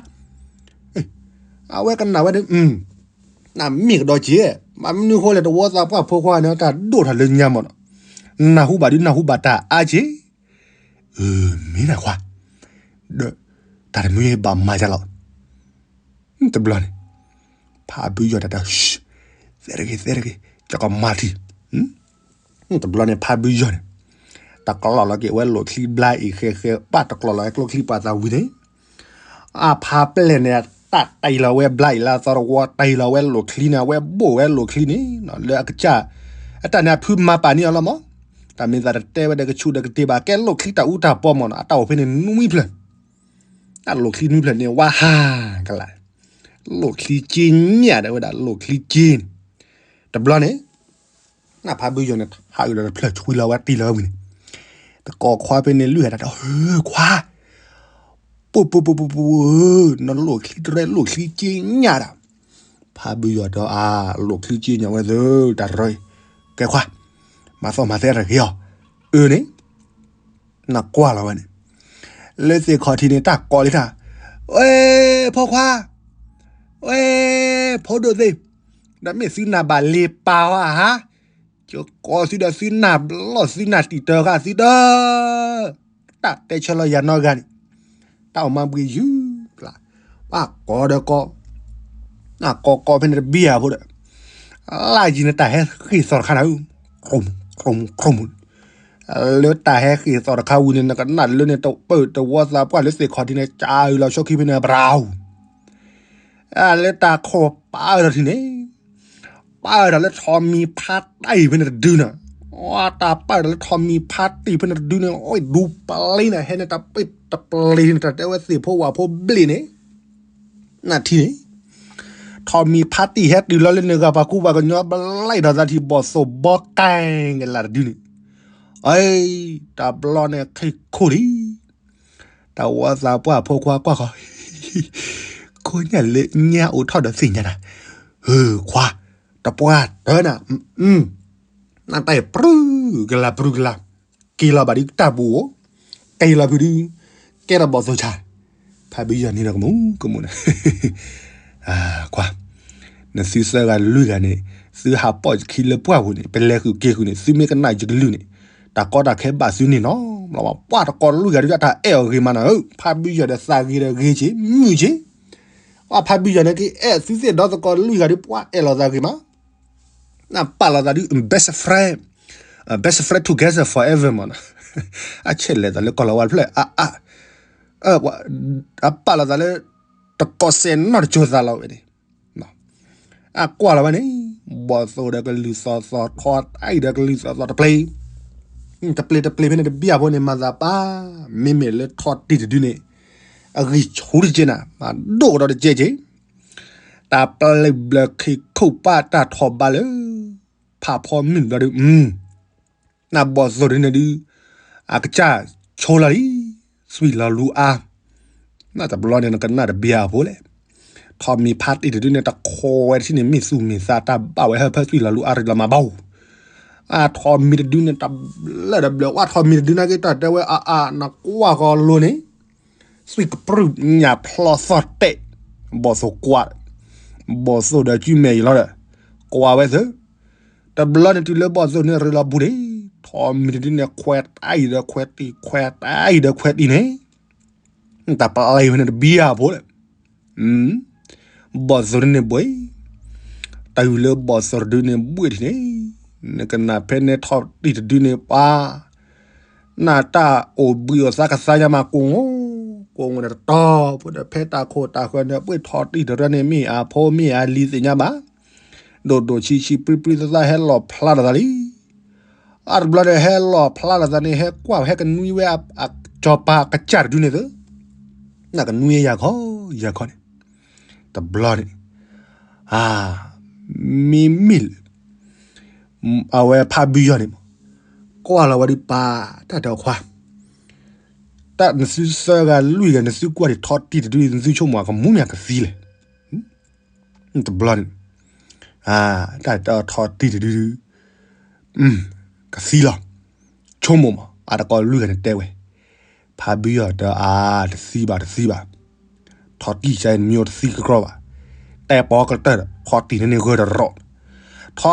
အဝဲကနၣ်ဝဲဒီး, နမ့ၢ်ကဒီးက့ၤ, မ့ၢ်မနုၤဃိလဲၣ် တဝီသးပှၢ်ဖိခွါန့ၣ် တၢ်ဒိၣ်ထီၣ်လၢညါမးနီၤ, နၢ်ဟူဘၣ်ဒုးနၢ်ဟူဘၣ်တၢ်အါက့ၤ မ့ၢ်နခွါ, ဒီးတၢ်တမံၤဘၣ်မၤယါလီၤ, တဘျီန့ၣ်, ဖးဘုယီၤတၢ်ဒီး, သဲတဂ့ၤ သဲတဂ့ၤ ကကမၤထံ, တဘျီန့ၣ် ဖးဘုယီၤန့ၣ်, တကျီလီၤက့ၤဝဲလိၣ်ချံဘျါအံၤဃဲဃဲ ပၢ်တကျီလီၤဝဲကျိချံပှၤသးဝံၤန့ၣ် အဖးပျဲၢ်န့ၣ် တၢ်တ့ၢ်လီၤဝဲဘျါအံၤလၢအသီတဝီ တ့ၢ်လီၤဝဲလိၣ်ချံန့ၣ် အဝဲဘိၣ်ဝဲလိၣ်ချံန့ၣ် လၢအကစၢ်, အတၢ်န့ၣ်အဖုမၤပာ်န့ၢ်အီၤလီၤမး, တၢ်မ့ၢ်သးတတဲဝဲဒီးကဆူၣ်ဒီးကတ့ၢ်ဘၣ် ကဲလိၣ်ချံတၢ်အူတၢ်ပီမးနီၤ အတၢ်အိၣ်ဖဲန့ၣ်နွံဖျၢၣ်, တၢ်လိၣ်ချံနွံဖျၢၣ်န့ၣ် ဝါဟးကလါ, လိၣ်ချံက့ညၣ်ဒီးဝဲဒၣ်လိၣ်ချံက့န့ၣ်, တဘျီန့ၣ် နဖးဘုယီၤန့ၣ် ဟးအုးဒီးတဖျၢၣ်ဆွံလီၤဝဲတ့ၢ်လီၤဝဲဝံၤန့ၣ်, တကိးခွါဖဲန့ၣ်လွံၢ်ဂၤဒီး ခွါ, ပူၤပူၤပူၤပူၤပူၤဧၢ, နလိၣ်ချံတရဲလိၣ်ချံက့ညၣ်ဒီး, ဖးဘုယီၤဒီးအလိၣ်ချံက့ညၣ်ဝဲသၢ တၢ်တရဲ, ကဲခွါ, မၤသီၣ်မၤသဲတဂ့ၤအီၤ, အၢန့ၣ် နကွၢ်လီၤဝဲန့ၣ်, လၢသ့ၣ်ခီၣ်ထံးန့ၣ် တၢ်ကိးလံတၢ်, ဝဲ, ဖိခွါ, ဝဲ, ဖိဒိၣ်သ့ၣ်, ဒီးမ့ၢ်သုနၢ်ဘၣ်လ့ၤပာ်အီၤဧါ, ကကိးသုဒီးသုနၢ်ဘျီၣ်သုနၢ်တံာ်တၢ်ဃာ်သုဒီး, တၢ်တဲဆၢလီၤယၤနီတဂၤန့ၣ်, တၢ်အိၣ်မၤဘှံးယုၢ်ကျါ, ပှၤကိးဒီးကိး နကိးကိးဖဲန့ၣ်တဘံၣ်ဧါဖိဒီး, လၢယံၤန့ၣ်တၢ်ဟဲဃ့ၢ်သီၣ်တခါနၤ, ခရူၣ်မူၣ် ခရူၣ်မူၣ် ခရူၣ်မူၣ်, လၢတၢ်ဟဲဃ့ၢ်သီၣ်တခါဝံၤန့ၣ် နကနၣ်လၢန့ၣ်တပၢၢ်တဝီသးပှၢ်လၢသ့ၣ်ခီၣ်ထံးန့ၣ် ကၢအုးလီၤဆိခံဖဲန့ၣ် ဘြၣ်, လၢတၢ်ခိၣ်ပာ်အၢၣ်ဒီးထံၣ်န့ၣ် ပာ်အၢၣ်ဒီးလၢထိးမံၤဖါတံၢ်ဖဲန့ၣ်တဒုန့ၣ်, တၢ်ပာ်အၢၣ်ဒီးလၢထိးမံၤဖါတံၢ်ဖဲန့ၣ်တဒုန့ၣ် အိၣ်ဒူပလံန့ၣ် ဟဲန့ၣ်တပ့ၢ်တပလံန့ၣ် တၢ်တဲဝဲသ့ၣ်ဖိဝၣ်ဖိဘျ့ၣ်န့ၣ်, နထံၣ်န့ၣ်, ထိးမံၤဖါတံၢ်ဟဲတုၤလီၤလၢန့ၣ်ဂၤပှၤကူပှၤကညီဘျါအံၤဒီးသးထံၣ် ဘီၣ်သိၣ်ဘီကဲကလးတဒုန့ၣ်, အ, တဘျီန့ၣ်ခံခိၣ်လံ တဝီသးပှၢ်ဖိခွါကွၢ်ဃီ, ခိၣ်ညၣ်လၢညၣ်အိၣ်ထီၣ်ဒီးသ့ၣ်ညါနၤ, ဧၢခွါ, တပှၢ်တၢနၤ, နတၢ်အံၤပြုကလါပြုကလါ, က့ၤလီၤဘၣ်ဒုးတၢ်ပူၤအိၣ်, က့ၤလီၤဖုဒုး, ကဲထီၣ်ဘီၣ်သိၣ်ဆါ, ဖးဘံယီၤန့ၣ်ဒီးကမူကမူနၤ ကွၢ်, နသုသၢဂၤလွံၢ်ဂၤန့ၣ်, သုဟးပိာ်ယခံလၢပှၢ်ပူၤန့ၣ် ပလဲၤဃုာ်က့ၤဃုာ်န့ၣ် သုမ့ၢ်ကနၣ်ယကလုၢ်န့ၣ်, တၢ်ကီတၢ်ခဲဘၣ်သုန့ၣ်နီၤ, ပှၤတကိးလွံၢ်ဂၤဒုးတၢ်အဲၣ်အီၤဂ့ၤမးနၤဧၢ, ဖးဘံယီၤဒီးသးဂ့ၤဒီးဂ့ၤက့ၤ မုာ်က့ၤ, ပှၤဖးဘံယီၤန့ၣ်က့ၤအဲၣ်သုသ့ၣ်ဒီသကိးလွံၢ်ဂၤဒုး ပှၤအဲၣ်လိာ်သးဂ့ၤမး နပာ်လီၤသးဒုး best friend, best friend together forever မးနီၤ, အဆဲးလဲၤသးလၢကီၢ်လီၤဝါတဖျၢၣ် အါအါ, အပာ်လီၤသးလၢ တကိးစဲးနီၢ်တစိၤသးလီၤဝဲန့ၣ်, အကွၢ်လီၤဝဲန့ၣ် ဘီၣ်သိၣ်ဒီးကလုၢ်သီၣ်သီၣ် ထီတၢ်အံၤဒီးကလုၢ်သီၣ်သီၣ်တပျ့ၤ, တပျ့ၤတပျ့ၤဖဲန့ၣ်တဘျီအဖိန့ၣ် မၤသးပၢ်, မ့မ့ၢ်လၢထီတံၢ်တဒုန့ၣ် အဂံၢ်ဆူၣ်တက့ၢ်နၤ, မၤဒိၣ်ကဒီးတကဲက့ၢ်, တၢ်ပျဲၢ်ဘျၢၣ်ခံခိၣ်ပၢ်တၢ်ထီၣ်ဘးလၢ ဖးဖီမုၢ်ဘျီဒု နဘီၣ်သိၣ်တဒုန့ၣ်ဒု အကစၢ်ဆိလီၤလံ, သွံၣ်လီၤလူအါ, နတဘျီန့ၣ် နကနၣ်တဘျီအဖိလဲၣ်, ထီးမံၤဖါတံၢ်တဒုန့ၣ် တခိးဝဲတထံၣ်န့ၣ် မ့ၢ်သူၣ်မ့ၢ်သးတၢ်ဘၣ်ဝဲဟၢဖၢသွံၣ်လီၤလူအါရံလီၤမၤဘၣ်, အထီးမံၤတဒုန့ၣ် တဘျၢၣ်တဘျၢၣ် ဝဲထီးမံၤတဒုနာ်က့တၢ်တဲဝဲအါအါ နကွၢ်ဃီလိၤန့ၣ် သွံၣ်ကပြုၢ်ညၣ်ဖျီသီၣ်တဲာ်, ဘီၣ်သိၣ်ကွၢ်, ဘီၣ်သိၣ်ဒီးကုမဲာ်အံၤလီၤဒီး, ကွၢ်ဝဲသၢ, တဘျီန့ၣ်တုၤလၢဘီၣ်သိၣ်န့ၣ်ရံလီၤဘူးန့ၣ်, ထီးမံၤတဒုန့ၣ် ခွဲးတၢ်အံၤဒီးခွဲးတံၢ် ခွဲးတၢ်အံၤဒီးခွဲးတံၢ်န့ၣ်, တၢ်ပျဲၢ်ဝဲန့ၣ်တဘျီအဖိလဲၣ် ဘီၣ်သိၣ်တန့ၢ်ဘှံး, တၢ်ယူၤလၢဘီၣ်သိၣ်တဒုန့ၣ်ဘှံးထံၣ်န့ၣ်, နကနၣ်ဖဲန့ၣ်ထီးတံၢ်တဒုန့ၣ်ပှၤ, နတၢ်အိၣ်ဘှံးအိၣ်သါကသါညါမးကိးငိ, ကိးငိန့ၣ်တတီၤ, ဖိဒီးဖဲတၢ်ခိၣ်တၢ်ဃၢၤန့ၣ် ပှ့ၤထီးတံၢ်တရၢန့ၣ် မ့ၢ်အဖိမ့ၢ်အလံၤသ့ၣ်ညါဘၣ်, ဒိၣ်ဒိၣ်ဆံးဆံးပြံပြံသးသးဟဲလီၤဖျါလီၤသးလံ အတဘျီန့ၣ်ဟဲလီၤဖျါလီၤသးန့ၣ် ဟဲကွၢ်ဟဲကနွံဝဲအစီၤပၤအကစၢ်တဒုန့ၣ်သၢ, နကနွံယၤခီယၤခီန့ၣ်, တဘျီန့ၣ်, မ့မ့ၢ်လၢ အဝဲဖးဘုယီၤန့ၣ်မး, ကွၢ်လီၤဝဲဒုးပာ်တၢ်ဒီးခွါ, တၢ်နသုသၢဂၤလွံၢ်ဂၤ နသုကွၢ်ဒံးထီးတံၢ်တဒု နသုဆိကမိၣ်ကမူၣ်မ့ၢ်ကသံလဲၣ်, တဘျီန့ၣ်, တၢ်ထီးတံၢ်တဒုဒု ကသံလီၤ, ဆိကမိၣ်မး အတကိးလွံၢ်ဂၤန့ၣ်တဲဝဲ, ဖးဘုယီၤတအါ တသံဘၣ်တသံဘၣ်, ထီးတံၢ်ကါအံၤမ့ၢ်တသံကကြီဘၣ်, တဲပီကတၢၢ်ဒီး ထီးတံၢ်န့ၣ်ဂၢၢ်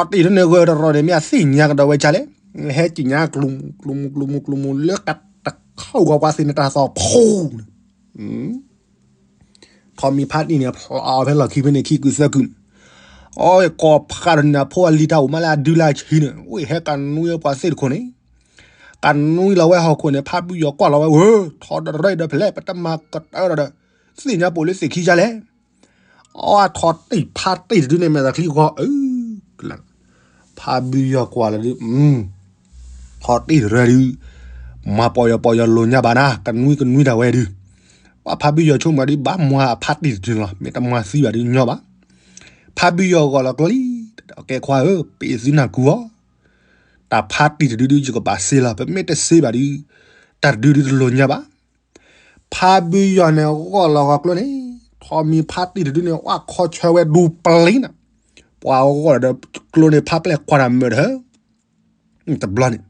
တရီး, ထီးတံၢ်န့ၣ်ဂၢၢ်တရီးန့ၣ် မ့ၢ်အသ့ၣ်ညါကဒီးဝဲကါလဲၣ်, ဟဲက့ၤညါကျိၤမူကျိၤမူကျိၤမူကျိၤမူ လၢကတခီၣ်ဂီၤပှၤသ့ၣ်န့ၣ်တၢ်သီၣ်ဖူန့ၣ် ထီးမံၤဖါတံၢ်န့ၣ် ဖျါဖဲလီၢ်ခံဖဲန့ၣ် ခံကုာ်သၢကုာ်န့ၣ်, အီၣ်ကိးဖးဒီးန့ၣ် အဖိအလံၤတၢ်အိၣ်မးလၢအဒုလၢအဆံးန့ၣ် ဝ့ၢ်ဟဲကနွံပှၤသ့ၣ်တခိၣ်န့ၣ်, ကနွံလီၤဝဲဟီၣ်ခိၣ်န့ၣ် ဖးဘုယီၤကွၢ်လီၤဝဲ ဝဲ ထီးတရၢဒီးဖဲလဲၣ် ပတမၤကတၢၢ်ဒီး သ့ၣ်ညါပိာ်လၢသ့ၣ်ခံကါလဲၣ် အီထီးတံၢ်ဖါတံၢ်တဒုန့ၣ် မဲာ်သးချံဂီၤ အၢ ကလၢာ်, ဖါဘုယီၤကွၢ်လီၤဒုး, ထီးတံၢ်တရၢဒုး, မၤပီၢ်ယီၤပီၢ်ယီၤလိာ်ညါဘၣ်နၤ ကနွံကနွံဒၣ်ဝဲဒုး, ပှၤဖါဘုယီၤဆိကမိၣ်ဒုး ဘၣ်မၤအဖါတံၢ်တဒုန့ၣ်လီၤ မ့ၢ်တမၤသံဘၣ်ဒုးညီဘၣ်, ဖါဘုယီၤဂီၢ်လီၤကျိလံ, ကဲခွါဧၢ ပ့ၢ်သုနၢ်ကူအီၤ, တၢ်ဖါတံၢ်တဒုဒုး ယကဘၣ်စ့လီၤ ပမ့ၢ်တစ့ဘၣ်ဒုး, တၢ်တဒုဒုးတလိာ်ညါဘၣ် ဖါဘုယီၤန့ၣ် ဂီၢ်လီၤဂီၢ်ကျိန့ၣ်, ထီးမံၤဖါတံၢ်တဒုန့ၣ် ဝဲခီဆၢဝဲဒူပလံၤနၤ, ပှၤဂီၢ်လီၤဒီးကျိန့ၣ် ဖါပျဲၢ်ကွၢ်တၢ်မုာ်တဟၢ, တဘျီန့ၣ်,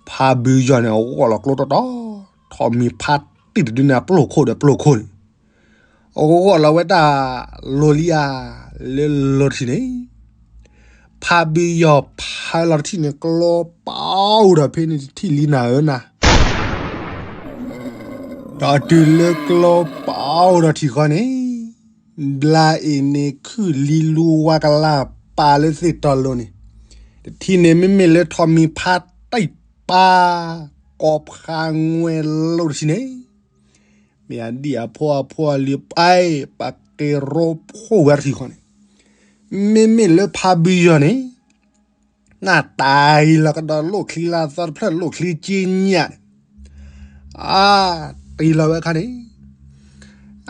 ဖါဘုယီၤန့ၣ် ဂီၢ်လီၤကျိတီတီ, ထီးမံၤဖါတံၢ်တဒုန့ၣ် အပျိၢ်ခိၣ်ဒီးပျိၢ်ခိၣ်န့ၣ်, ဂီၢ်လီၤဝဲတၢ်လိၤလံဧါ, လၢလီၤတထံၣ်န့ၣ် ဖါဘုယီၤဖးလီၤတထံၣ်န့ၣ် ကျိပအိၣ်ဒီးဖဲန့ၣ်တထံၣ်လံနၤဧၢနၤ, ဒီးတုၤလၢကျိပအိၣ်ဒီးထံၣ်ဃီန့ၣ်, ဘျါအ့ၣ်န့ၣ်ခုၣ်လံလူဝါကလၢပာ်လၢသ့ၣ်တီၤလိၤန့ၣ်, တထံၣ်န့ၣ်မ့မ့ၢ်လၢထီးမံၤဖါတံၢ်ပၢ် ကိးဖးငွဲၣ်လိၤတထံၣ်န့ၣ် မ့ၢ်အဒံၣ်အဖိအဖိအလံၤပၢ် ပာ်က့ၤရိဖှိၣ်ဝဲတထံၣ်ဃီန့ၣ်, မ့မ့ၢ်လၢဖါဘုယီၤန့ၣ်, နတၢ်အံၤလီၤကဒီးလိၣ်ချံလၢသီတဖျၢၣ်လိၣ်ချံက့ညၣ်န့ၣ်, အါ, တံၢ်လီၤဝဲခါန့ၣ်,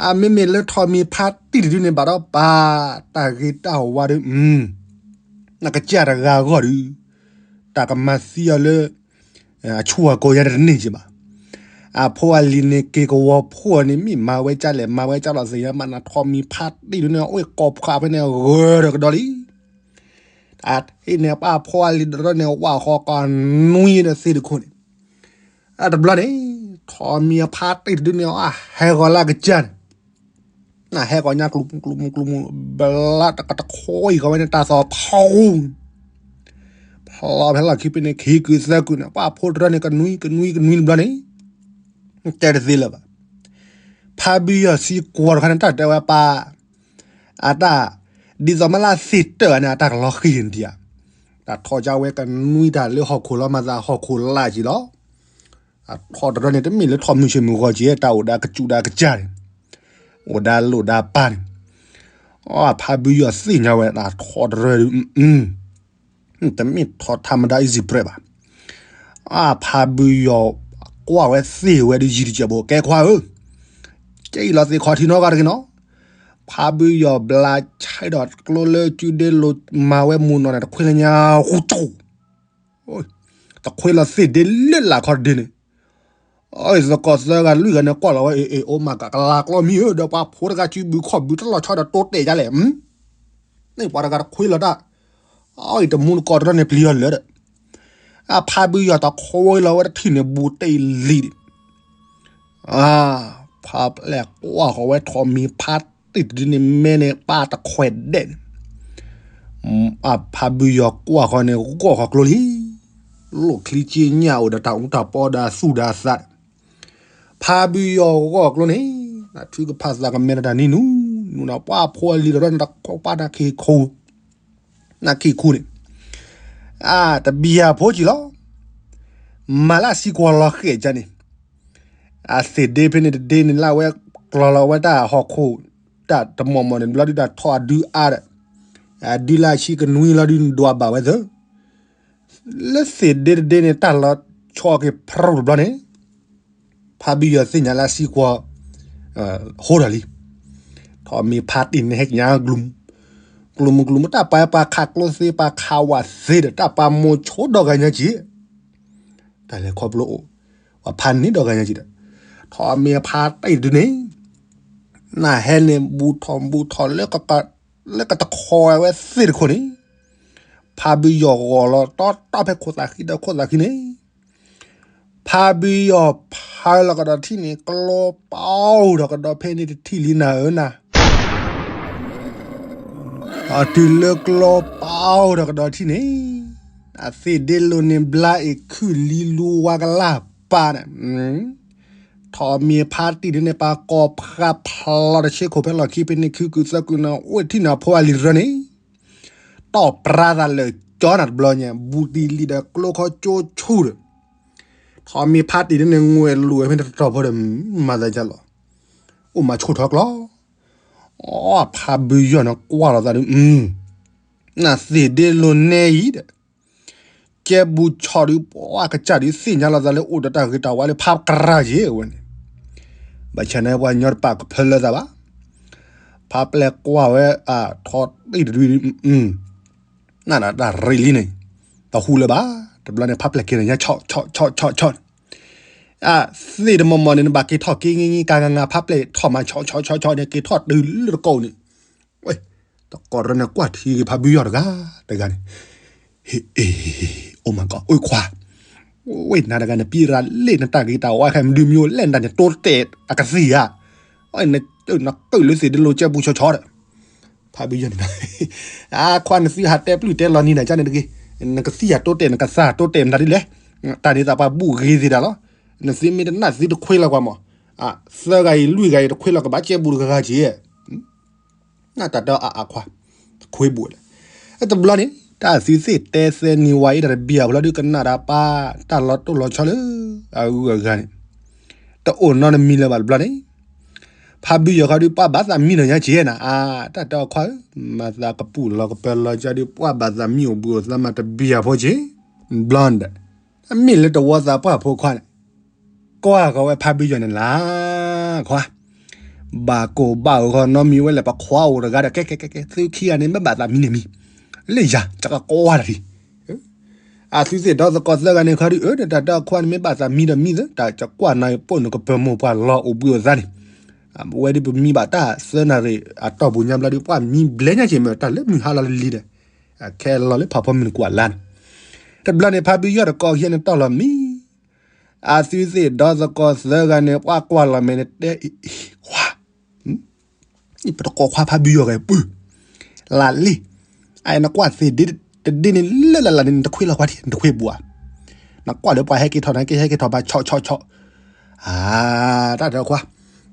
အမ့မ့ၢ်လၢထီးမံၤဖါတံၢ်တဒုန့ၣ် ဘၣ်ဒီးပာ်တၢ်ဂ့ၤတၢ်ဝါဒီး, နကစၢ်တဂၤအဂီၢ်ဒီး, တၢ်ကမၤသံအီၤလၢ အဆူၣ်အကိာ်ယါတန့ၢ်က့ဘၣ်. အဖိအလံၤန့ၣ် က့ၤကဝီၤဖှိၣ်န့ၣ် မ့ၢ်မၤဝဲကၢ်လဲၣ် မၤဝဲကၢ်လီၤသ့ၣ်ညါမး နထီးမံၤဖါတံၢ်ဒုန့ၣ် အိၣ်ကိးဖးဖဲန့ၣ် ဂၢၢ်ဒီးကဒီးလံ. အထံၣ်န့ၣ် ပှၤဖိအလံၤတရၢန့ၣ် ဝၢ်ဃီကနွံဒီးသ့ၣ်တခိၣ်န့ၣ်, အတဘျီန့ၣ် ထီးမံၤအဖါတံၢ်တဒုန့ၣ် အဟဲဂီၤလၢအကစၢ်န့ၣ် နဟဲဂီၤညါကျူၤကျူၤကျူၤကျူၤ, ဘျါတကတခီအံၤ ဂီၤဝဲန့ၣ်တၢ်သီၣ်ဖူ ဖျီဖဲလီၢ်ခံဖဲန့ၣ် ခံကုာ်သၢကုာ်န့ၣ် ပှၤဖိတရၢန့ၣ် ကနွံကနွံကနွံတဘျီန့ၣ်, တဲတသ့လၢၤဘၣ်. ဖါဘုယီၤသံကွၢ်တခါန့ၣ် တၢ်တဲဝဲပၢ်, အတၢ်, ဒ်သိးမ့ၢ်လၢသ့ၣ်တၢၢ်န့ၣ် အတၢ်ကလီၤဃံၤန့ၣ်ဒံးဧါ. တၢ်ထီၣ်ကၢဝဲကနွံတၢ်လၢဟီၣ်ခိၣ်လီၤ မၤသးဟီၣ်ခိၣ်လၢ်က့ၤလီၤ. အထီၣ်တရၢန့ၣ် တမ့ၢ်လၢထီၣ်မုၢ်ဆ့ၣ်မုၢ်ဂီၤက့ၤ တၢ်အိၣ်ဒီးကစူၣ်ဒီးကစၢ်န့ၣ်, အိၣ်ဒီးလိၣ်ဒီးပၢ်န့ၣ်, ဖါဘုယီၤသ့ၣ်ညါဝဲဒၣ်ထီတရၢဒုး, တမ့ၢ်ထီထါမဒါ easy press ဘၣ်. ဖါဘုယီၤကွၢ်ဝဲသ့ၣ်ဝဲဒုးယံၤတစဲးဘိ ကဲခွါဧၢ, ကဲအံၤလီၤသ့ၣ်ခီထံနီတဂၤတဂ့ၤနီၤ. ဖါဘုယီၤဘျါဆဲးဒီးကျိလၢကုဒ့လိၤမၤဝဲမူနီၤန့ၣ် တခွ့လၢညါ ဃူကၠိၣ် တခွ့လီၤသ့ၣ်ဒ့လၢလာ်ခီတဒ့န့ၣ်, အသကိးသၢဂၤလွံၢ်ဂၤန့ၣ်ကွၢ်လီၤဝဲ အ့ၣ် အိၣ်မးကကလၤကျီမံၤဧၢ ဒီးပှၤဖိတဂၤစုဘုခီၣ်ဘုတလီၤဆီဒီးတိတဲာ်ဒ်လဲၣ်, န့ၣ်ပှၤတဂၤတခွ့လီၤတၢ်, အံၤတမူတကိးတရၢန့ၣ်ပျံၤအီၤလၢာ်ဒီး, အဖါဘုယီၤတခွ့လီၤဝဲတထံၣ်န့ၣ် ဘူးတ့ၢ်လံၤဒံး, ဖါပျဲၢ်ကွၢ်ဃီၤဝဲထီးမံၤဖါတံၢ်တဒုန့ၣ် မဲန့ၣ်ပၢ်တခွဲးဒဲးန့ၣ် ဖါဘုယီၤကွၢ်ဃီၤန့ၣ် ဂီၢ်ဃီၤကျိလံ, လိၣ်ချံက့ညၣ်အိၣ်ဒီးတၢ်အူတၢ်ပီဒီးသူၣ်ဒီးသး, ဖါဘုယီၤဂီၢ်ကျိန့ၣ် နထုကဖၣ်သးကမဲဒီးတၢ်နံၤနူ, နူနပှၢ်ဖိအလံၤဒီးနတၢ်ခီပၢ်နၢ်ခံခူ, နၢ်ခံခူန့ၣ်, တဘံၣ်အဖိကံၤလီၤ, မၤလၢအစံကွီၤလီၤဃဲးကန့ၣ်, အသ့ၣ်ဒ့ဖဲန့ၣ်တဒ့န့ၣ်လၢအဝဲကျီၤလီၤဝဲတၢ်ဟီၣ်ခိၣ်, တၢ်တမီၢ်မီၢ်န့ၣ် ဘျီဒုးတၢ်ထီၣ်အဒုအါဒီး, အဒုလၢအဆံကနွံလီၤဒုးနဒွးဘၣ်ဝဲသၢ, လၢသ့ၣ်ဒ့တဒ့န့ၣ် တၢ်လီၤဆီက့ၤဖရိၣ်တဘျီန့ၣ်, ဖါဘုယီၤသ့ၣ်ညါလၢအစံကွီၤ ဟိထီၣ်လံ, ထီးမ့ၢ်ဖါတံၢ်န့ၣ်ဟဲကညါကလုာ်, ကလုာ်မုၢ်ကလုာ်မုၢ် တၢ်ပှၤပှၤခးကျိသ့ ပှၤခးဝးသ့ဒီး တၢ်ပှၤမိၤဆိဒီဂၤညါက့ၤ, တၢ်လဲၤခီဖျိအိၣ်, ပှၤဖါန့ၣ်ဒီဂၤညါက့ၤဒီး, ထီးမ့ၢ်ဖါတံၢ်တဒုန့ၣ်, နဟဲန့ၣ် ဘူးထီၣ်ဘူးထီၣ် လၢကတခီဝဲသ့ၣ်တခိၣ်န့ၣ်, ဖါဘုယီၤဂီၤလီၤတီတီဖဲခိၣ်သးဃံဒီးခိၣ်သးဃံန့ၣ်, ဖါဘုယီၤဖးလီၤကဒီးထံၣ်န့ၣ် ကျီပာ်အိၣ်ဒီးကဒီးဖဲန့ၣ်တထံၣ်လံနၤဧၢနၤ, အတုၤလၢကျီပာ်အိၣ်ဒီးကဒီးထံၣ်န့ၣ်, အသ့ၣ်ဒ့လိၤန့ၣ်ဘျါအ့ၣ်ခုၣ်လံလူဝါကလၢ်ပာ်န့ၣ်, ထီးမ့ၢ်ဖါတံၢ်ဒုန့ၣ် ပှၤကိးဖးဖျီတဆ့ခိၣ်ဖဲလီၢ်ခံဖဲန့ၣ် ခုကုာ်သၢကုာ်နၤ အိၣ်ထံၣ်နၤဖိအလံၤတရၢန့ၣ်, တီၢ်ပြါသးလၢာ်ကၠီနၤတဘျီညါ ဘူးတံၢ်လံဒီးကျိခီကၠိဆူၣ်ဒီး, ထီးမ့ၢ်ဖါတံၢ်ဒုန့ၣ် ငွဲၣ်လိာ်ဝဲဖဲန့ၣ်တတီၤဖိဒီး မၤသးဒ်လဲၣ်, အိၣ်မၤဆိၣ်ထီၣ်ကျီ, အဖါဘုယီၤန့ၣ်ကွၢ်လီၤသးဒုး, နသ့ၣ်ဒ့လိၤနဲအံၤဒီး ကဲဘူးဆီၣ်ဒုး ပှၤကစၢ်ဒုးသ့ၣ်ညါလီၤသးလၢအိၣ်ဒီးတၢ်ဂ့ၤတၢ်ဝါလၢ ဖးကရၢ်ယ့ၣ်ဝဲန့ၣ်, ဘၣ်ဆၣ်န့ၣ်ပှၤညီတပာ်ကဖၢလၢသးဘၣ်, ဖါပျဲၢ်ကွၢ်ဝဲအထီတံၢ်တဒု, နတၢ်ရ့လံန့ၣ်, တဟူလၢၤဘၣ်, တဘျီန့ၣ် ဖါပျဲၢ်က့ၤန့ၣ် ညါဆီၣ်ဆီၣ်ဆီၣ်ဆီၣ်, အသ့ၣ်တမီၢ်မီၢ်န့ၣ် နဘၣ်က့ၤထီၣ်က့ၤငံၤငံၤကၤကၤ ဖါပျဲၢ်ထီၣ်မၤဆီၣ်ဆီၣ်ဆီၣ်ဆီၣ်န့ၣ် က့ၤထီၣ်တုၤလၢတကိးန့ၣ်, ဝဲ, တကိးတရၢန့ၣ်ကွၢ်ထံဂ့ၤဖါဘုယီၤတဂၤ, တဂၤန့ၣ်, ဟ့ၣ်, အိၣ်မၤကီး အိၣ်ခွါ, ဝဲနၤတဂၤန့ၣ် ပံရၤလ့ၣ်နတၢ်ဂ့ၤတၢ်ဝါခဲ မဒုမံၤအိၣ်လဲၣ်နတၢ်န့ၣ် တိတဲာ်အကသံၣ်ဧါ, နကုၢ်လၢသ့ၣ်ဒ့လိၤကဲဘူးဆီၣ်ဆီၣ်ဒီး, ဖါဘုယီၤန့ၣ်, အခွါနသုဟးတဲပျုၢ်တဲလီၤနံၤနၤကန့ၣ်တဂ့ၤ, နကသံၣ်ဟးတိတဲာ် နကသးဟးတိတဲာ်မတၤဒ်လဲၣ်, တၢ်န့ၣ်သးပှၤဘူၣ်ဂ့ၤသ့ၣ်တၢ်လီၤ, နသုမ့ၢ်တနၢ်သုတခွ့လီၤကွၢ်မး, သၢဂၤအံၤလွံၢ်ဂၤအံၤတခွ့လီၤကဘၣ်ကဲဘူးတဂၤဂၤက့ၤ နတၢ်တဲအါအါခွါ, ခွ့ဘူးလဲၣ်, တဘျီန့ၣ် တၢ်သုသ့ၣ်တဲသဲနံၤဝါအံၤတၢ်တဘံၣ်အဖျီဒုးကနၣ်တၢ်ပၢ်, တၢ်လီၤတိၢ်လီၤဆီလၢအဂုၤအဂၤန့ၣ်, တအိၣ်နီတမံၤလၢၤဘၣ်တဘျီန့ၣ်, ဖါဘုယီၤခီဒုးပှၤဘၣ်သးမံနီၤညါက့ၤနၤ, အါ တၢ်တဲအီၤခွါဧၢ, မၤသးကပူၣ်လီၤကပၢၤလီၤကၢ်ဒုး ပှၤဘၣ်သးမံအိၣ်ဘှံးအိၣ်သါမးတဘံၣ်အဖီက့ၤ, ဘျီန့ၣ်ဒီး, အမ့ၢ်လၢတဝီသးပှၢ်ဖိခွါန့ၣ် ကွၢ်ဃီၤဝဲဖါဘုယီၤန့ၣ်လၢ်, ခွါ, ဘၣ်ကိၢ်ဘၣ်ဂီၤနီတမံၤဝဲလဲၣ် ပခွါအိၣ်တဂၤဒီး ကဲကဲကဲကဲ သုခံဂၤန့ၣ် မ့ၢ်ဘၣ်သးမံန့ၣ်မံ, လၢယၤ ကကွၢ်တၢ်ထံ, အသုသ့ၣ်ဒီသကိးသၢဂၤန့ၣ်ခီဒုး အၢ တၢ်တဲအီၤခွါန့ၣ် မ့ၢ်ဘၣ်သးမံဒီးမံသၢ တၢ်ကကွၢ်နၤပိာ်နကပၢၤမိၢ်ပှၢ်လီၤအိၣ်ဘှံးအိၣ်သါန့ၣ်, အဝဲဒုးပမံဘၣ်တၢ်သၢနၣ်ရံၣ်အတီၢ်ပူၤညါဘျီဒုး ပှၤမံဘျဲညါက့ၤမ့ၢ်တၢ်လၢမုၢ်ဟါလီၤလံၤဒီး, ခဲလီၤလၢဖးဖီမုၢ်နကွၢ်လါန့ၣ်, တဘျီန့ၣ် ဖါဘုယီၤတကိးခံဂၤန့ၣ်တီၢ်လီၤမံ အသုသ့ၣ်ဒီသကိးသၢဂၤန့ၣ် ပှၤကွၢ်လီၤမဲာ်န့ၣ်တဲအံၤ, ခွါ, ပတကိးခွါဖါဘုယီၤဂဲၤပၢၢ်, လၢလံ, အနကွၢ်သ့ၣ်ဒ့တဒ့န့ၣ်လၢလၢ်လၢ်န့ၣ် နတခွ့လီၤခွါထံ နတခွ့ဘူးဧါ, နကွၢ်လၢပှၤဟဲက့ၤထီၣ် နဟဲက့ၤဟဲက့ၤထီၣ်ဘၣ်ဆီၣ်ဆီၣ်ဆီၣ်, အါ, တၢ်တဲခွါ,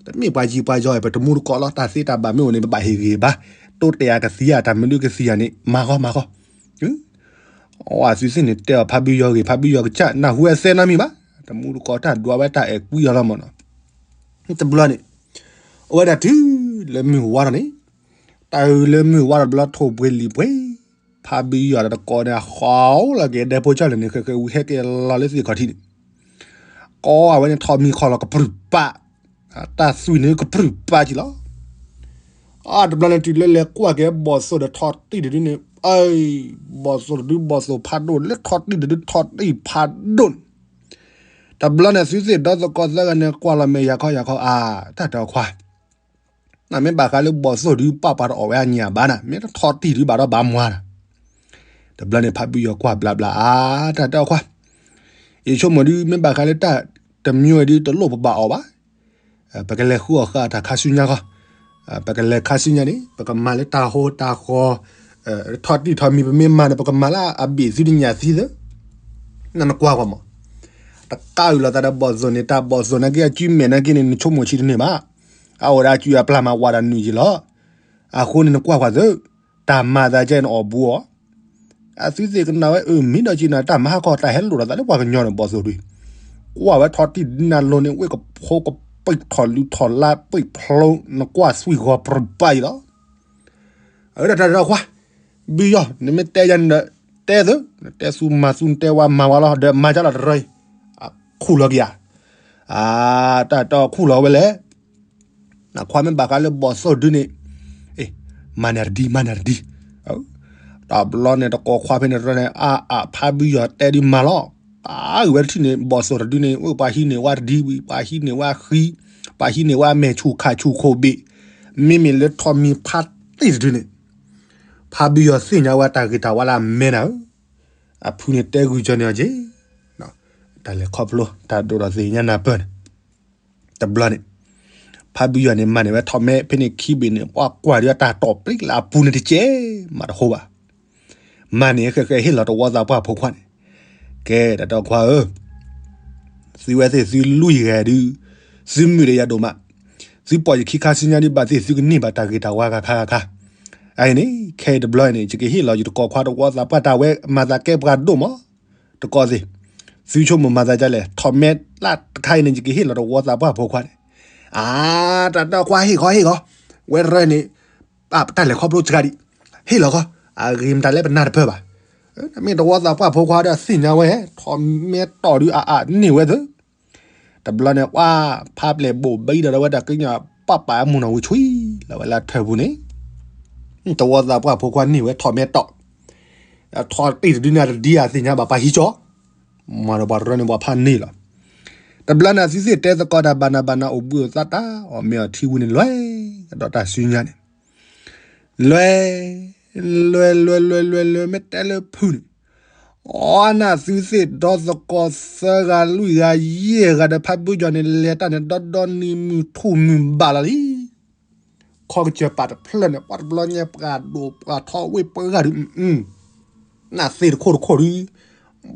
တမ့ၢ်ပှၤယံၤပှၤယီၤ ပတမူတကိးလီၤ တၢ်သ့တၢ်ဘၣ်မ့ၢ်အိၣ်န့ၣ် ပဘၣ်ဟ့ၣ်ဂ့ၤဘၣ်, တိတဲာ်အကသံၣ်ဧါ တၢ်မနုၤကသံၣ်ဧါန့ၣ် မၤဃီမၤဃီ အသုသ့ၣ်န့ၣ်တဲအီၤဖါဘုယီၤဂ့ၤ ဖါဘုယီၤကစၢ် နၢ်ဟူအသဲနီတမံၤဘၣ်, တမူတကိးတၢ်ဒွးဝဲတၢ်အဲၣ်ကွံအီၤလီၤမၢ်နီၤ, တဘျီန့ၣ်, အဝဲဒၣ်တုၤလၢမုၢ်ဝါထီၣ်န့ၣ်, တၢ်အုးလၢမုၢ်ဝါတဘျီထိၣ်ပှ့ၤလံာ်ပှ့ၤ, ဖးဘံယီၤဒီးတကိးန့ၣ် အဃီလီၤက့ၤဒဲဖိကၠီၣ်လဲၣ်န့ၣ် ဃဲးဃဲးဝံၤဟဲက့ၤလီၤလၢသ့ၣ်ခီၣ်ထံးန့ၣ်, ကိးဝဲန့ၣ်ထီးမံၤခီလီၤကပြုၢ်ပာ်, တၢ်သွံၣ်န့ၣ်ကပြုၢ်ပာ်ကံလီၤ. အတဘျီန့ၣ်တုၤလၢလဲၤကွၢ်က့ၤဘီၣ်သိၣ်ဒီးထီးတံၢ်တဒုန့ၣ်, အ့, ဘီၣ်သိၣ်တဒုဘီၣ်သိၣ်ဖးဒိၣ် လၢထီးတံၢ်တဒုထီးတံၢ်ဖးဒိၣ်န့ၣ်, တဘျီန့ၣ်သုသ့ၣ်ဒီသကိးသၢဂၤန့ၣ် ကွၢ်လီၤမဲာ်ယၤခီယၤခီ အါ, တၢ်တဲအီၤခွါ နမ့ၢ်ဘၣ်ဃးလၢဘီၣ်သိၣ်ဒုပာ်ပှၤတအီၣ်ဝဲအညၣ်ဘၣ်နၤ, မ့ၢ်တထီးတံၢ်ဒုဘၣ်ဒီးဘၣ်မွၤနၤ. တဘျီန့ၣ်ဖးဘံယီၤကွၢ်ဘျးဘျး အါ, တၢ်တဲအီၤခွါ, ယဆိကမိၣ်ဒု မ့ၢ်ဘၣ်ဃးလၢတၢ်တမံၤဝဲဒု တလိၣ်ပဘၣ်အီၣ်ဘၣ်. ပကလဲၤဃုအီၣ်ဃာ်တၢ်ခါဆူညါဃီ, ပကလဲၤခါဆူညါန့ၣ် ပကမၤလၢတၢ်ဟိတၢ်ဃီ, ထီးတံၢ်ထီးမံၤပမ့ၢ်မၤန့ၣ် ပကမၤလၢအဘ့ၣ်သုတညၣ်သံသၢ နနကွၢ်ကွၢ်မး, တကးအုးလီၤသးဒီးဘီၣ်သိၣ်န့ၣ် တၢ်ဘီၣ်သိၣ်နာ်က့အစုမဲာ်နာ်က့န့ၣ် နဆိကမိၣ်ဆံတန့ၢ်ဘၣ်. အအိၣ်ဒီးအစုအပျၢ်မးဝးဒီးနုာ်ယံာ်လီၤ. အဃိန့ၣ်နကွၢ်ကွၢ်သု, တၢ်မၤသးကဲနအီၣ်ဘူးအီၤ, အသုသ့ၣ်ကနၣ်ဝဲအၢမ့ၢ်ဒီးက့နၤ တၢ်မၤဟါခီတၢ်ဟဲလိာ်ဒီးသးလၢပှၤကညီန့ၣ် ဘီၣ်သိၣ်ဒု, ကွၢ်ဝဲထီးတံၢ်ဒုနၤလိၤန့ၣ် ဝ့ၢ်ကဖိကပံာ်ထီၣ်လူၤထီၣ်လါပံာ်ဖျိ နကွၢ်သွံၣ်ဂီၤပြၢ်ပာ်အံၤလီၤ. အၢ တၢ်တဲအီၤခွါ, ဘံယီၤ နမ့ၢ်တဲယၤန့ၣ်ဒီး တဲသု, နတဲသူမၤသူ နတဲဝဲမၤဝဲလီၤ ဒီးမၤကလီၤတရၢအံၤ, ခူၣ်လီၤက့ၤဧါ, တၢ်တဲအီၤခူၣ်လီၤဝဲလဲၣ်, နခွါမ့ၢ်ဘၣ်ဃးလၢဘီၣ်သိၣ်ဒုန့ၣ်, မၤန့ၢ်တဒံ မၤန့ၢ်တဒံ, တဘျီန့ၣ်တကိးခွါဖဲန့ၣ်တရၢန့ၣ် အါအါဖးဘံယီၤတဲဒုမၤလီၤ, အါအုးဝဲတထံၣ်န့ၣ် ဘီၣ်သိၣ်တဒုန့ၣ် ဝ့ၢ်ပှၤဟံးန့ၢ်ဝဲတဒံဝံၤ ပှၤဟံးန့ၢ်ဝဲဃံ, ပှၤဟံးန့ၢ်ဝဲမဲာ်ဆူၣ်ခါဆူၣ်ခိၣ်ဘ့ၣ်, မ့မ့ၢ်လၢထီးမံၤဖးတံၢ်တဒုန့ၣ် ဖးဘံယီၤသ့ၣ်ညါဝဲတၢ်ဂ့ၤတၢ်ဝါလၢအမဲနၤဧၢ, အဖုန့ၣ်တဲဂုာ်ကၢန့ၢ်အီၤက့ၤ, တၢ်လဲၤခီဖျိ တၢ်ဒိၣ်ဒီးသ့ၣ်ညါနၢ်ပၢၢ်န့ၣ်, တဘျီန့ၣ်, ဖးဘံယီၤန့ၣ် မၤန့ၢ်ဝဲထီးမဲဖဲန့ၣ်ခံဘ့ၣ်န့ၣ် ပှၤကွၢ်ဒုးတၢ်တီၢ်ပျံၤလၢအပူၤန့ၣ်တကဲး မၤတဟိဘၣ်, မၤန့ၢ်ဃဲးဃဲးဟ့ၣ်လီၤတဝီသးပှၢ်ဖိခွါန့ၣ်, ကဲတၢ်တဲအီၤခွါဧၢ သုဝဲသ့ၣ်သုလွံၢ်ဂၤဒု, သုမုာ်ဒီးယၤဒိၣ်မး, သုပိာ်ယခံခါဆူညါဒုဘၣ်သ့ၣ် သုကန့ၢ်ဘၣ်တၢ်ဂ့ၤတၢ်ဝါဂၤခါဂၤခါ, အအံၤန့ၣ် ခဲအံၤတဘျီအံၤန့ၣ် ယကဟ့ၣ်လီၤယတကိးခွါတဝီသးပှၢ် တၢ်ဝဲမၤသးကဲပှၤဒိၣ်မး, တကိးသ့ၣ်, သုဆိကမိၣ်မၤသးဒ်လဲၣ် ထီးမဲလၢတခါအံၤန့ၣ် ယကဟ့ၣ်လီၤတဝီသးပှၢ်ဖိခွါန့ၣ်, အါ, တၢ်တဲအီၤခွါဟ့ၣ်ဃီဟ့ၣ်ဃီ, ဝဲတရၢန့ၣ်, တၢ်လဲၤခီဖျိစှၤဒံး, ဟ့ၣ်လီၤဃီ, အဂ့ၤမတၤလဲၣ်ပနၢ်တပၢၢ်ဘၣ်, မ့ၢ်တဝီသးပှၢ်ဖိခွါဒီးသ့ၣ်ညါဝဲ, ထီးမဲတီၢ်ဒုးအအါန့ၢ်ဝဲသ့ၣ် တဘျီန့ၣ် ပှၤဖးပျဲၢ်ဘိၣ်ဘံဒီးဝဲတၢ်ကညီၤပာ်ပာ်အမုၢ်နီၢ်ဝံၤဆှံလီၤဝဲလၢထၢၣ်ပူၤန့ၣ်, တဝီသးပှၢ်ဖိခွါန့ၢ်ဝဲထီးမဲတီၢ်, ထီးတံၢ်တဒုန့ၣ်တဒံအသ့ၣ်ညါဘၣ်ပှၤဟံးကၠီ, မၤဒီးပှၤတရၢန့ၣ်ပှၤဖးန့ၢ်လီၤ, တဘျီန့ၣ်အသုသ့ၣ်တဲသကိးတၢ်ဘၣ်နၤဘၣ်နၤအိၣ်ဘှံးအိၣ်သါတၢ်အီၣ်မ့ၤအီထံဝံၤန့ၣ် လွဲၢ်ဒီးတၢ်စုညါန့ၣ် လွဲၢ်, လွဲၢ်လွဲၢ်လွဲၢ်လွဲၢ်လွဲၢ် မ့ၢ်တဲလၢဖုန့ၣ်, အီနသုသ့ၣ်ဒီသကိးသၢဂၤလွံၢ်ဂၤယဲၢ်ဂၤဒီးဖးဘုယီၤန့ၣ် လဲၤတၢ်န့ၣ် ဒီဒီနံၤမုၢ်ထူၣ်မုၢ်ဘၣ်လီၤလံ. ခီကစၢၢ်ပာ်တဖျၢၣ်န့ၣ် ပှၤတဘျီညါပှၤဒိၣ်ပှၤထီဝ့ၢ်ပှၤဂၤဒုး နၢ်သ့ၣ်တခိၣ်တခိၣ်ဒုး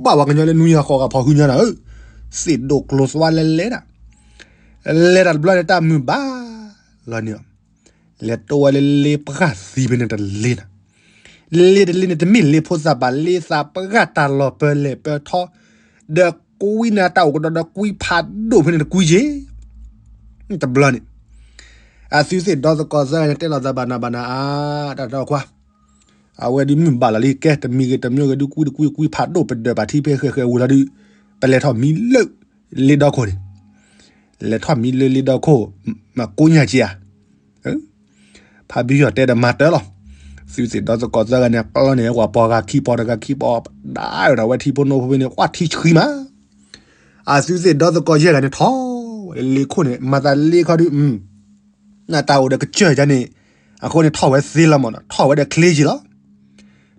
ဘၣ်ပှၤကညီလၢနွံဂၤဃိးဂၤဖီၣ်ဟုညါနၤဧၢ, သ့ၣ်ဒိၣ်ကျိၤသွါလဲလဲဒၣ်, လဲၤတၢ်တဘျီန့ၣ် တၢ်မုၢ်ဘၣ်လီၤန့ၣ်, လဲၤတိဝဲလၢလ့ပှၢ်သံဖဲန့ၣ်တလ့နၤ, လ့တလ့န့ၣ် တမ့ၢ်လ့ဖိသၣ်ဘၣ် လ့သးပှၢ်တၢ်လီၤပၢၤလဲၣ်ပၢၤထီ, ဒီးကွံနၤတၢ်အိၣ်ကဒီးဒီးကွံဖးဒိၣ်ဖဲန့ၣ်တကွံက့ တဘျီန့ၣ် အသုသ့ၣ်ဒီသကိးသၢဂၤန့ၣ် တဲလိာ်သးဘၣ်နၤဘၣ်နၤအါ, တၢ်တၢ်ခွါ, အဝဲဒုးမုၢ်ဘၣ်လီၤလံ ကဲတမံၤဂ့ၤတမံၤဂ့ၤဒုး ကွံတကွံကွံဖးဒိၣ်ပဒၢးပာ်ထံဖဲဃဲၤဃဲၤဝံၤလီၤဒုး, ပလဲၤထီၣ်မံလၢလ့ဒီခိၣ်န့ၣ်, လဲၤထီၣ်မံလၢလ့ဒီခိၣ်, မၤကိညၢ်က့ဧါ. ဖးဘံယီၤတဲဒီးမၤတၢ်လီၤ. သုသ့ၣ်ဒီသကိးသၢဂၤန့ၣ် ကျီန့ၣ် ပှၤပိာ်ဂၤခံပိာ်တဂၤခံပိာ်, ဒၣ်ဝဲဒၣ်ဝဲထံဖိနိဖိဖဲန့ၣ် ကွၢ်ထံဆှံမး အသုသ့ၣ်ဒီသကိးယဲၢ်ဂၤန့ၣ် ထီၣ်ဝဲလ့ခိၣ်န့ၣ် မၤသးလ့ခီဒုး, နတၢ်အိၣ်ဒီးကစၢၢ်ယါန့ၣ်, အဃိန့ၣ်ထီၣ်ဝဲသ့လီၤမးနီၤ, ထီၣ်ဝဲဒီးချ့က့လီၤ.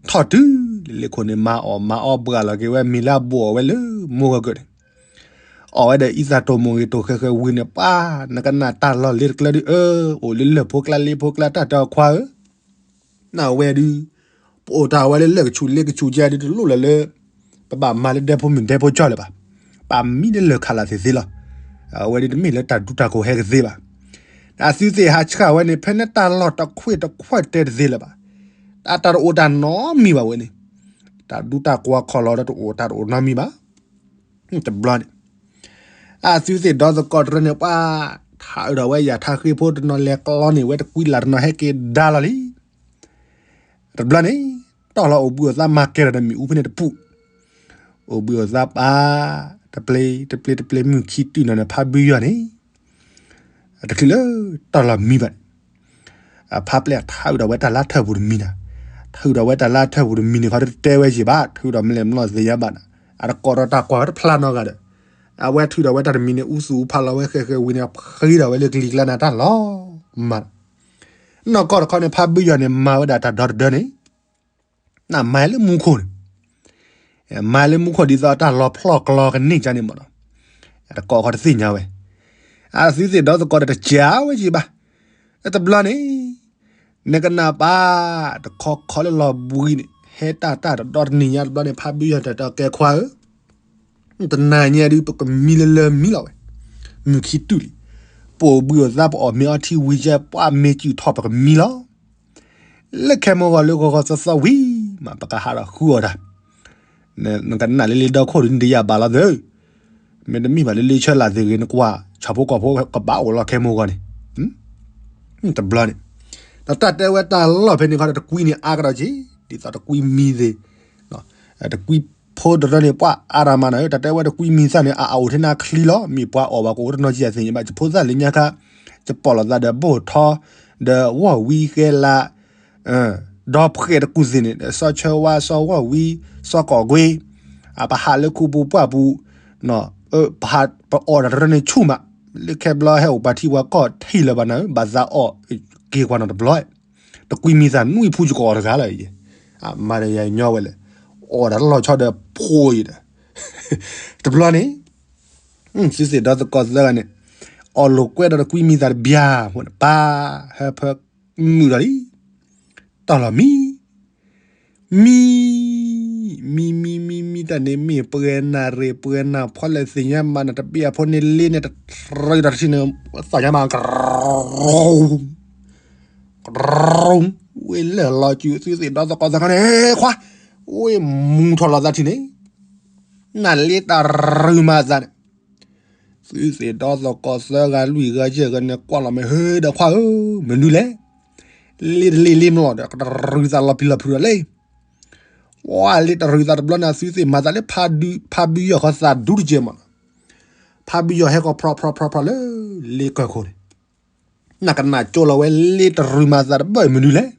ထီၣ်တုၤလ့ခိၣ်န့ၣ် မၤအီၣ်မၤအီၣ်ဘှၣ်လီၤက့ၤဝဲမ့ၤလၢအဘူးအီၤဝဲလၢမိၢ်ဂီၤကၢၢ်န့ၣ်, အီၣ်ဝဲဒီးအံသၣ်တိၢ်မိၢ်ဂ့ၤတိၢ်ဃဲၤဃဲၤဝံၤန့ၣ် ပှၤနကနၣ်တၢ်လီၢ်လ့တကျၢဒုး အၢ, အိၣ်လၢလၢၢ်ဖိကျါလ့ဖိကျါ တၢ်တဲအီၤခွါဧၢ နဝဲဒုး, ပအိၣ်တၢ်ဝဲလၢလၢၢ်ကဆူးလ့ကဆူးကဲဒုး တလိၣ်လၢၤလၢ ပဘၣ်မၤလၢဒဲဖိမုၣ်ဒဲဖိကၠီလၢၤဘၣ်. ပမံလၢလၢၢ်ခးလၢ်သ့ၣ်သ့လီၤ. အဝဲဒုးတမ့ၢ်လၢတၢ်ဒူတၢ်ကိၢ်ဟဲကသ့ဘၣ်. အသုသ့ၣ်ဟးဆှၣ်ဝဲန့ၣ် ဖဲန့ၣ်တၢ်လီၢ်တခွ့ၣ်တခွဲၣ်တဲတသ့လၢၤဘၣ်. တၢ်တအိၣ်တၢ်နီတမံၤဘၣ်ဝဲန့ၣ်, တၢ်ဒူတၢ်ကွီၢ်ခီၣ်လီၤဒီးတအိၣ်တၢ်တအိၣ်နီတမံၤဘၣ်. တဘျီန့ၣ် အသုသ့ၣ်ဒီသကိးတရၢန့ၣ် ပှၤထးအုးဒီးဝဲယၤထါဃ့ဖိတနီၤလဲၤကျီန့ၣ် ဝဲတကွံလၢ်တနီၤဟဲက့ၤဒါလီၤလံ. တဘျီန့ၣ် တီၢ်လီၤအိၣ်ဘှံးအိၣ်သါမၤကဲထီၣ်ဒီးမ့ၣ်အူဖဲန့ၣ်တပူၤ, အိၣ်ဘှံးအိၣ်သါပာ် တပျ့ၤတပျ့ၤတပျ့ၤ မုၢ်ခံတုၤနီၤန့ၣ် ဖါဘုယီၤန့ၣ် တချုးလၢတီၢ်လီၤမံဘၣ်န့ၣ် အဖါပျဲၢ်ထါအုးဒီးဝဲတၢ်လါထၢၣ်ပူၤတမံၤနီၤ, ထါအုးဒီးဝဲတၢ်လါထၢၣ်ပူၤတမံၤန့ၣ် ခီတတဲဝဲက့ၤဘၣ် ထါအုးဒီးမလဲၤမျီၢ်သ့ၣ်ညါဘၣ်နီၤ, အတကိးဒီးတၢ်ကွၢ်ဝဲတဖျါနီတဂၤဒီး အဝဲထါအုးဒီးဝဲတၢ်တမံၤန့ၣ် အူသူၣ်အူဖးလီၤဝဲဃဲးဃဲးဝံၤန့ၣ် ဖှံဒီးဝဲလၢကလံၤကျါန့ၣ်တၢ်လီၤမၢ်နီၤ, နီၢ်ကီၢ်တခီန့ၣ် ဖါဘုယီၤန့ၣ် မၤဝဲဒၣ်တၢ်ဒီတဒၢန့ၣ် နမၤလၢမူခိၣ်န့ၣ် မၤလၢမူခိၣ်ဒ်သိးတၢ်လီၤဖျီၣ်ကျီကန့ၢ်ကန့ၣ်မၢ်နီၤ, တကိးခီတသ့ၣ်ညါဝဲ, အသုသ့ၣ်ဒီသကိးဒီးတစံးဝဲက့ၤဘၣ်, တဘျီန့ၣ် နကနၣ်ပၢ် တခီခီလၢလီၤဘှံးန့ၣ် ဟဲတၢ်တၢ်တဒီတနံၤညါတဘျီန့ၣ် ဖါဘုယီၤတၢ်တဲကဲခွါဧၢ, တနၤညါဒုး ပကမံလၢလၢမံလီၤဝဲ, မုၢ်ခံတုၤလံ, ပအိၣ်ဘှံးအိၣ်သါ ပအီၣ်မ့ၤအီထံဝံၤယဲ ပှၢ်မ့ၢ်စူၣ်ထီၣ် ပကမံလီၤ လၢခဲမိၢ်ဂီၤလၢဂီၤဂီၤသီသီဝံၤမး ပကဟးဒီးဃုအီၣ်တၢ်, နကနၣ်လၢလ့ဒီခိၣ်ဒုး နတယာ်ဘၣ်လီၤသ့, မ့တမ့ၢ်ဘၣ်လၢလ့ဆၢလာ်သ့ဂ့ၤ နကွၢ် ဆၣ်ဖိကီၢ်ဖိကဘၣ်အိၣ်လီၤခဲမိၢ်ဂီၤန့ၣ်, တဘျီန့ၣ်, ဒီးတၢ်တဲဝဲတၢ်လီၢ်ဖဲန့ၣ်ခီဒီး တကွံန့ၣ်အါကဒီးက့ၤ ဒ်သိးတကွံမံသ့ၣ် တကွံဖိတရၢန့ၣ် ပှၤအါရမးနၤဧၢ, တၢ်တဲဝဲတကွံမံသၣ်န့ၣ် အအိၣ်ထဲနၤချံလီၤ, မ့ၢ်ပှၤအီၣ်ဘၣ်ကအိၣ်တနီၤကယၤသ့ၣ်ညါဘၣ်, ယဖိသၣ်လၢညါခါ, ယပီၢ်လိာ်သးဒီးဘိၣ်ထီ, ဒီးဝီၢ်ဝံဃဲလး, ဒီဖှဲးတကူၣ်သ့ၣ်န့ၣ် စီၤဆၢဝါ စီၤဝီၢ်ဝံ စီၤကီၢ်ကွ့, အပဟးလၢခူပူၤပှၢ်ပူၤ, ပဟးပအီၣ်တၢ်တရၢန့ၣ်ဆူၣ်မး, လၢခဲဘျီဟဲအိၣ်ပှၤထံပှၤကီၢ်ထံလၢၤဘၣ်နၤဧၢ, ဘၣ်သးအီၣ်က့ၤကွၢ်နီၤတဘျီ တကွံမံသၣ်နွံဖုယကအီၣ်တဂၤလီၤ, မၤဒီးယၤညီဝဲလဲၣ်, အီၣ်တၢ်လီၤဆီဒီးဖိအံၤဒီး, တဘျီန့ၣ်, သုသ့ၣ်ဒီသကိးသၢဂၤန့ၣ်, အီၣ်လိာ်ကွဲဒီးတကွံမံသၣ်တဘျီ, ပၢ်ဟၢဖၢမုာ်ဒီးလံ, တီၢ်လီၤမံ မံ, မံ မံ မံ မံတၢ်န့ၣ်မ့ၢ်ပှဲၤနၣ်ရံၣ်ပှဲၤနၣ်ဖီလဲၣ်သ့ၣ်ညါမးနတဘ့ၣ်အဖိန့ၣ်လ့န့ၣ်တရၢတထံန့ၣ်, သီၣ်ညါမး ကရူၢ်, ကရူၢ်, ဝ့ၢ်လၢလီၤစုသုသ့ၣ်ဒီသကိးသၢခါန့ၣ်, ခွါ, ဝ့ၢ်မူထီၣ်လီၤသးထံန့ၣ်, နၢ်လ့တရူးမၤသးန့ၣ် သုသ့ၣ်ဒီသကိးသၢဂၤလွံၢ်ဂၤယဲၢ်ဂၤန့ၣ် ကွၢ်လီၤမ့ၢ်ဟၢဒီးခွါဧၢ, မနုၤလဲၣ်, လ့တလ့ၢ်လ့မလီၤဒီး ကတရူးသးလီၤပျံၤလီၤဖုးဒီးလ့, ဝဲလ့တရူးသးတဘျီန့ၣ် သုသ့ၣ်မၤသးလၢ ဖါဘုယီၤဃီသးဒူတကဲမး, ဖါဘုယီၤဟဲကီၢ်ဖြီဖြီဖြီဖြီလၢလ့ကၢၢ်ခိၣ်န့ၣ် နကနၣ်ကၠိလီၤဝဲလ့တရူးမၤသးတဘၣ်အံၤမနုၤလဲၣ်,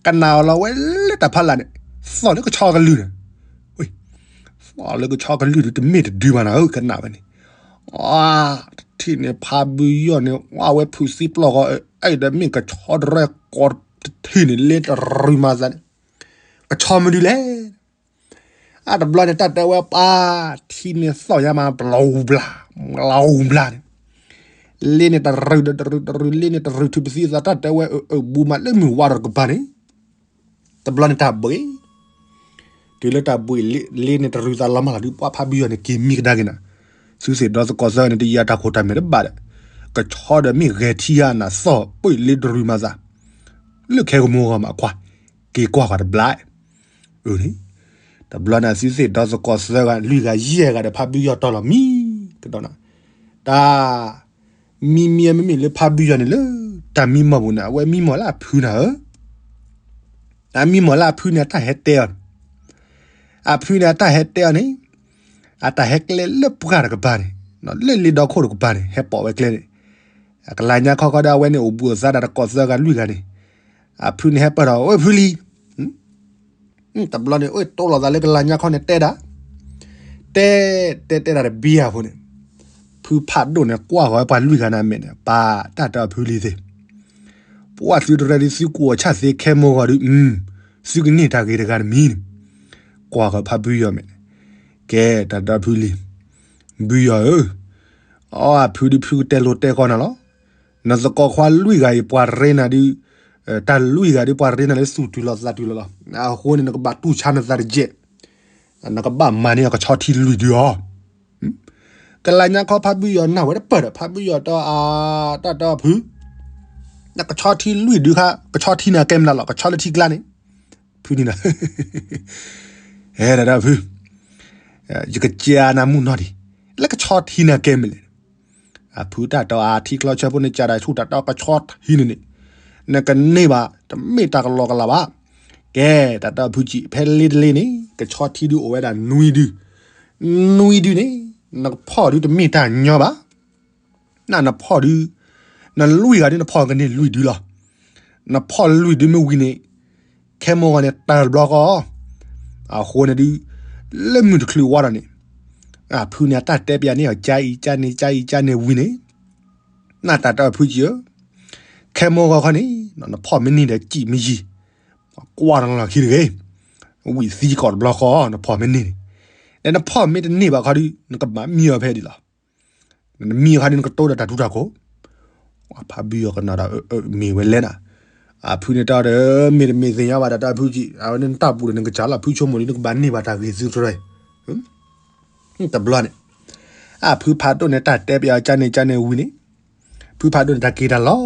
ကနၣ်အီၤလီၤဝဲလၢတၢ်ဖးလာ်န့ၣ်, သီၣ်လၢကဆီကလုၢ်န့ၣ်, သီၣ်လၢကဆီကလုၢ်ဒုးတမ့ၢ်တဒုဘၣ်နၤဧၢ, ကနၣ်ဝဲန့ၣ်, တထံၣ်န့ၣ်ဖါဘုယီၤန့ၣ် ဝဲဝဲဖုးသံပျီၢ်ဃီ, အဲၣ်ဒီးမ့ၢ်ကဆီတရၢကိးတထံၣ်န့ၣ် လ့တရူးမၤသးန့ၣ်, ကဆီမနုၤလဲၣ် အတဘျီန့ၣ် တၢ်တဲဝဲပၢ်ထံန့ၣ်သီၣ်ညါမး ဘျီဘျါ, ဘျီဘျါန့ၣ်, လ့န့ၣ်တရူးဒီးတရူးတရူး လ့န့ၣ်တရူးထုးပသံသး တၢ်တဲဝဲအၢအၢဘူးမးလၢမုၢ်ဝါဒီးတကပၤန့ၣ်, တဘျီန့ၣ်တၢ်ဘှံး, တုၤလၢတၢ်ဘှံးလ့န့ၣ်တရူးသးလီၤမးလီၤဒုး ပှၤဖါဘုယီၤန့ၣ်က့ၤမံကဒါက့ၤနၤ, သုသ့ၣ်ဒီသကိးသၢန့ၣ် တယံာ်တၢ်ခိၣ်တၢ်မဲာ်တဘၣ်ဒီး, ကဆီဒီးမ့ၢ်ဂဲၤထံဧါနၤသီၣ်ပၢၢ်လ့တရူးမၤသး, လၢခဲကမိၢ်ဂီၤမးခွါ, က့ၤကွၢ်ဃီၤတဘျီ အန့ၣ်, တဘျီန့ၣ် သုသ့ၣ်ဒီသကိးသၢဂၤ လွံၢ်ဂၤ ယဲၢ်ဂၤဒီး ဖါဘုယီၤတီၢ်လီၤမံ, ကဒီးနၤ, တၢ်, မံမံမ့မ့ၢ်လၢဖါဘုယီၤန့ၣ်လၢ တၢ်မံမီၢ်ပူၤန့ၣ် အဝဲမံမီၢ်လၢအဖုနၤဧၢ, တၢ်မံမီၢ်လၢအဖုန့ၣ် အတၢ်ဟဲတဲအီၤန့ၣ်, အဖုန့ၣ် အတၢ်ဟဲတဲအီၤန့ၣ်, အတၢ်ဟဲကျဲလၢပှၢ်တကပၤန့ၣ်, လၢလ့ဒီခိၣ်တကပၤန့ၣ် ဟဲပိာ်ဝဲကျဲန့ၣ်, အကလၤညါခီခီဒီး အဝဲန့ၣ်အိၣ်ဘှံးအိၣ်သါဒီးတကိးသၢဂၤလွံၢ်ဂၤန့ၣ်, အဖုန့ၣ်ဟဲပၢၢ်ထီၣ် အိၣ်ဖုလံ, တဘျီန့ၣ် အိၣ်တိလိာ်သးလၢကလၤညါခီန့ၣ်တဲဒၣ်, တဲ, တဲတဲဒၣ်တဘံယၤဖိန့ၣ်, ဖုဖးဒိၣ်န့ၣ် ကွၢ်ဃီၤဝဲပှၤလွံၢ်ဂၤန့ၣ်အမဲာ်န့ၣ် ပၢ်တၢ်တၢ်ဖုလံသ့ၣ်, ပှၤသုတရဲဒုးသုကူၣ်အီၤဆၣ်သ့ခဲမိၢ်ဂီၤဒုး, သုကန့ၢ်တၢ်ဂ့ၤတဂၤတမံၤန့ၣ်, ကွၢ်ဃီၤဖါဘုယီၤမဲာ်န့ၣ်, ကဲတၢ်တၢ်ဖုလံ, ဘုယီၤဧၢ, အီအဖုဒုးဖုကတဲလိၤတဲကီးနၤလီၤ, နသကိးခွါလွံၢ်ဂၤအံၤ ပှၤရ့နၤဒုး, တၢ်လွံၢ်ဂၤဒုး ပှၤရ့နၤလၢသူၣ်တုၤလီၤသးတုၤလီၤလီၤ, အဃိန့ၣ် နကဘၣ်တူၢ်ဆါနသးတကဲး, နကဘၣ်မၤန့ၢ်အကဆီထံလွံၢ်ဒုအီၤ ကလၤညါခီဖါဘုယီၤနၢ်ဝဲတပၢၢ်ဒီး ဖါဘုယီၤတီၢ်အါ, တၢ်တီၢ်ဖု, နကဆီထံလွံၢ်ဒုခါ ကဆီထံန့ၣ်ကဲမနုၤလီၤ ကဆီလၢထံကျါန့ၣ်, ဖုန့ၣ်ဒီး, အဲ တၢ်တီၢ်ဖု, ယကစံးနၤမုၢ်နီၢ်ဒံး, လၢကဆီထံန့ၣ်ကဲမနုၤလဲၣ်, အဖုတၢ်တီၢ်အါထံကျီဆၢဖိန့ၣ် ကၢ်ဒၣ်ဆူၣ်တၢ်တီၢ်ကဆီထံန့ၣ်န့ၣ်, နကန့ၢ်ဘၣ် တမ့ၢ်တၢ်ကလီကလီဘၣ်, ကဲ, တၢ်တၢ်ဖုကံၣ် ဖဲလ့တလ့န့ၣ် ကဆီထံဒုအိၣ်ဝဲဒၣ်နွံဒု, နွံဒုန့ၣ် နကဖီၣ်ဒုတမ့ၢ်တၢ်ညီဘၣ်. နနဖီၣ်ဒု နလွံၢ်ဂၤဒု နဖီၣ်ကန့ၢ်လွံၢ်ဒုလီၤ. နဖီၣ်လွံၢ်ဒုမ့ၢ်ဝံၤန့ၣ် ခဲမိၢ်ဂီၤန့ၣ် တၢ်တဘျီဃီ အဃိန့ၣ်ဒု လၢမုၢ်တချုးဝါဒီးန့ၣ် အဖုန့ၣ် အတၢ်တဲပျးန့ၢ်အီၤ ကၠါအံၤကၠါန့ၣ် ကၠါအံၤကၠါန့ၣ်ဝံၤန့ၣ် နတၢ်တၢ်ဖုကံၣ်ဧၢ, ခဲမိၢ်ဂီၤခီန့ၣ် နဖီၣ်မ့ၢ်န့ၢ်ဒီးကံၣ်မ့ၢ်ယံၤ, ကွၢ်တလီၢ်ခံတဂ့ၤ, ဝံၤသံကီးတဘျီဃီ နဖီၣ်မ့ၢ်န့ၢ်န့ၣ်, ဒီးနဖီၣ်မ့ၢ်တန့ၢ်ဘၣ်ခီဒု နကဘၣ်မံအီၤဖဲဒ်လီၤ. နမံအခါဒု နကတိၤဒီးတၢ်ထူတၢ်ကိၢ်, ဖါဘုယီၤကနၣ်ဒီး မ့ၢ်ဝဲလဲၣ်နၤ, အဖုန့ၣ်တၢ်ဒီး မ့ၢ်တမ့ၢ်သ့ၣ်ညါဘၣ်တၢ်တၢ်ဖုကံၣ် အဝဲန့ၣ်နတၢ်ပူၤဒီး နကစၢ်လီၤဖုဆိကမိၣ်ဒု နကဘၣ်န့ၢ်ဘၣ်တၢ်ဂ့ၢ်သုတြဲၤ တဘျီန့ၣ်, အဖုဖးဒိၣ်န့ၣ် တၢ်တဲပျးအီၤကၠါန့ၣ်ကၠါန့ၣ်ဝံၤန့ၣ်, ဖုဖးဒိၣ်န့ၣ် တၢ်က့ၤတၢ်လီၤ,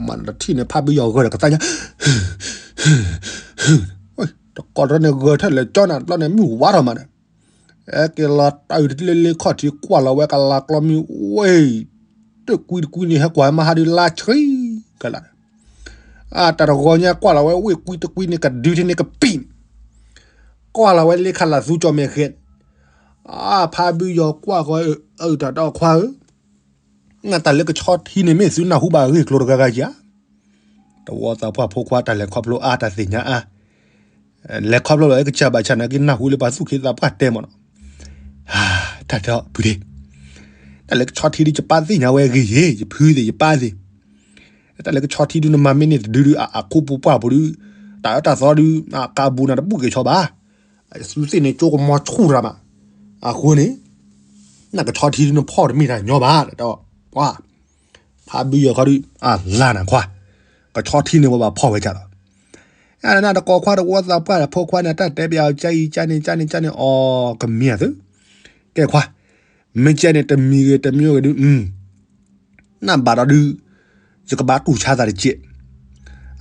မၤဒီးထံၣ်န့ၣ် ဖါဘုယီၤဂၢၢ်ဒီးကသါညါ, တကိးတရၢန့ၣ် ဂၢၢ်ထဲလဲၣ်ကၠီနၤတဘျီန့ၣ် မုၢ်ဝါထီၣ်မးဒီး, ဟဲက့ၤလီၤတၢ်အုၣ်တလ့လ့ခီၣ်ထံး ကွၢ်လီၤဝဲကလၤကျီမံၤဝဲ, တကွံတကွံန့ၣ် ဟဲကွၢ်ဟဲမၤဟါဒုးလါဆှံကလး အတၢ်တဂီၤညါကွၢ်လီၤဝဲဝ့ၢ်ကွံတကွံန့ၣ် ကဒုထဲန့ၣ်ကပံာ်န့ၣ်, ကွၢ်လီၤဝဲလ့ခါလၢ်သူကၠီၣ်မဲာ်ဃဲန့ၣ်, အဖါဘုယီၤကွၢ်ဃီအုၣ်တၢ်ဒီးခွါဧၢ, နတၢ်လၢကဆီထံန့ၣ် မ့ၢ်သုနၢ်ဟူဘၣ်အဂ့ၢ်ကျိၤတဂၤဂၤဧါ, တဝီသးပှၢ်ဖိခွါတၢ်လဲၤခီဖျိအါ တၢ်သ့ၣ်ညါအါ လဲၤခီဖျိလၢကစၢ်ဘၣ်ဆၣ်နာ်က့ နၢ်ဟူလၢပှၤသူၣ်က့သးပှၢ်တဲမးနီၤ, တၢ်ဒီးဖုဒ့, တၢ်လၢကဆီထံဒု ယပၢ်သ့ၣ်ညါဝဲအဂ့ၢ်ယ့ၢ် ယဖုသ့ၣ်ယပၢ်သ့ၣ်, တၢ်လၢကဆီထံဒု နမၤမ့ၢ်န့ၢ်တဒုဒု အခိပူၤပှၢ်ပူၤဒု, တၢ်အၢတၢ်သီဒု ကးဘူးနၤတဘူးက့ၤဆီဘၣ်, သုသ့ၣ်န့ၣ်ကၠိကမီၤဆူၣ်တၢ်မး, အဃိန့ၣ် နကဆီထံဒု နဖီၣ်တမ့ၢ်တၢ်ညီဘၣ်ဒီး, ပှၤ ဖါဘုယီၤခီဒု အလါနၤခွါ, ကဆီထံန့ၣ် ပဘၣ်ဖီၣ်ဝဲကလီၤ, အနတကိးခွါတဝီသးပှၢ်ဒီးဖိခွါန့ၣ် တၢ်တဲပျးအီၤကၠါအံၤကၠါန့ၣ် ကၠါန့ၣ် ကၠါန့ၣ် အီၤကမ့ၢ်အသု, ကဲခွါ, မ့ၢ်ကဲန့ၣ် တမံၤဂ့ၤတမံၤဂ့ၤဒု နဘၣ်ဒီးဒု ယကဘၣ်တူၢ်ဆါသးတကဲး,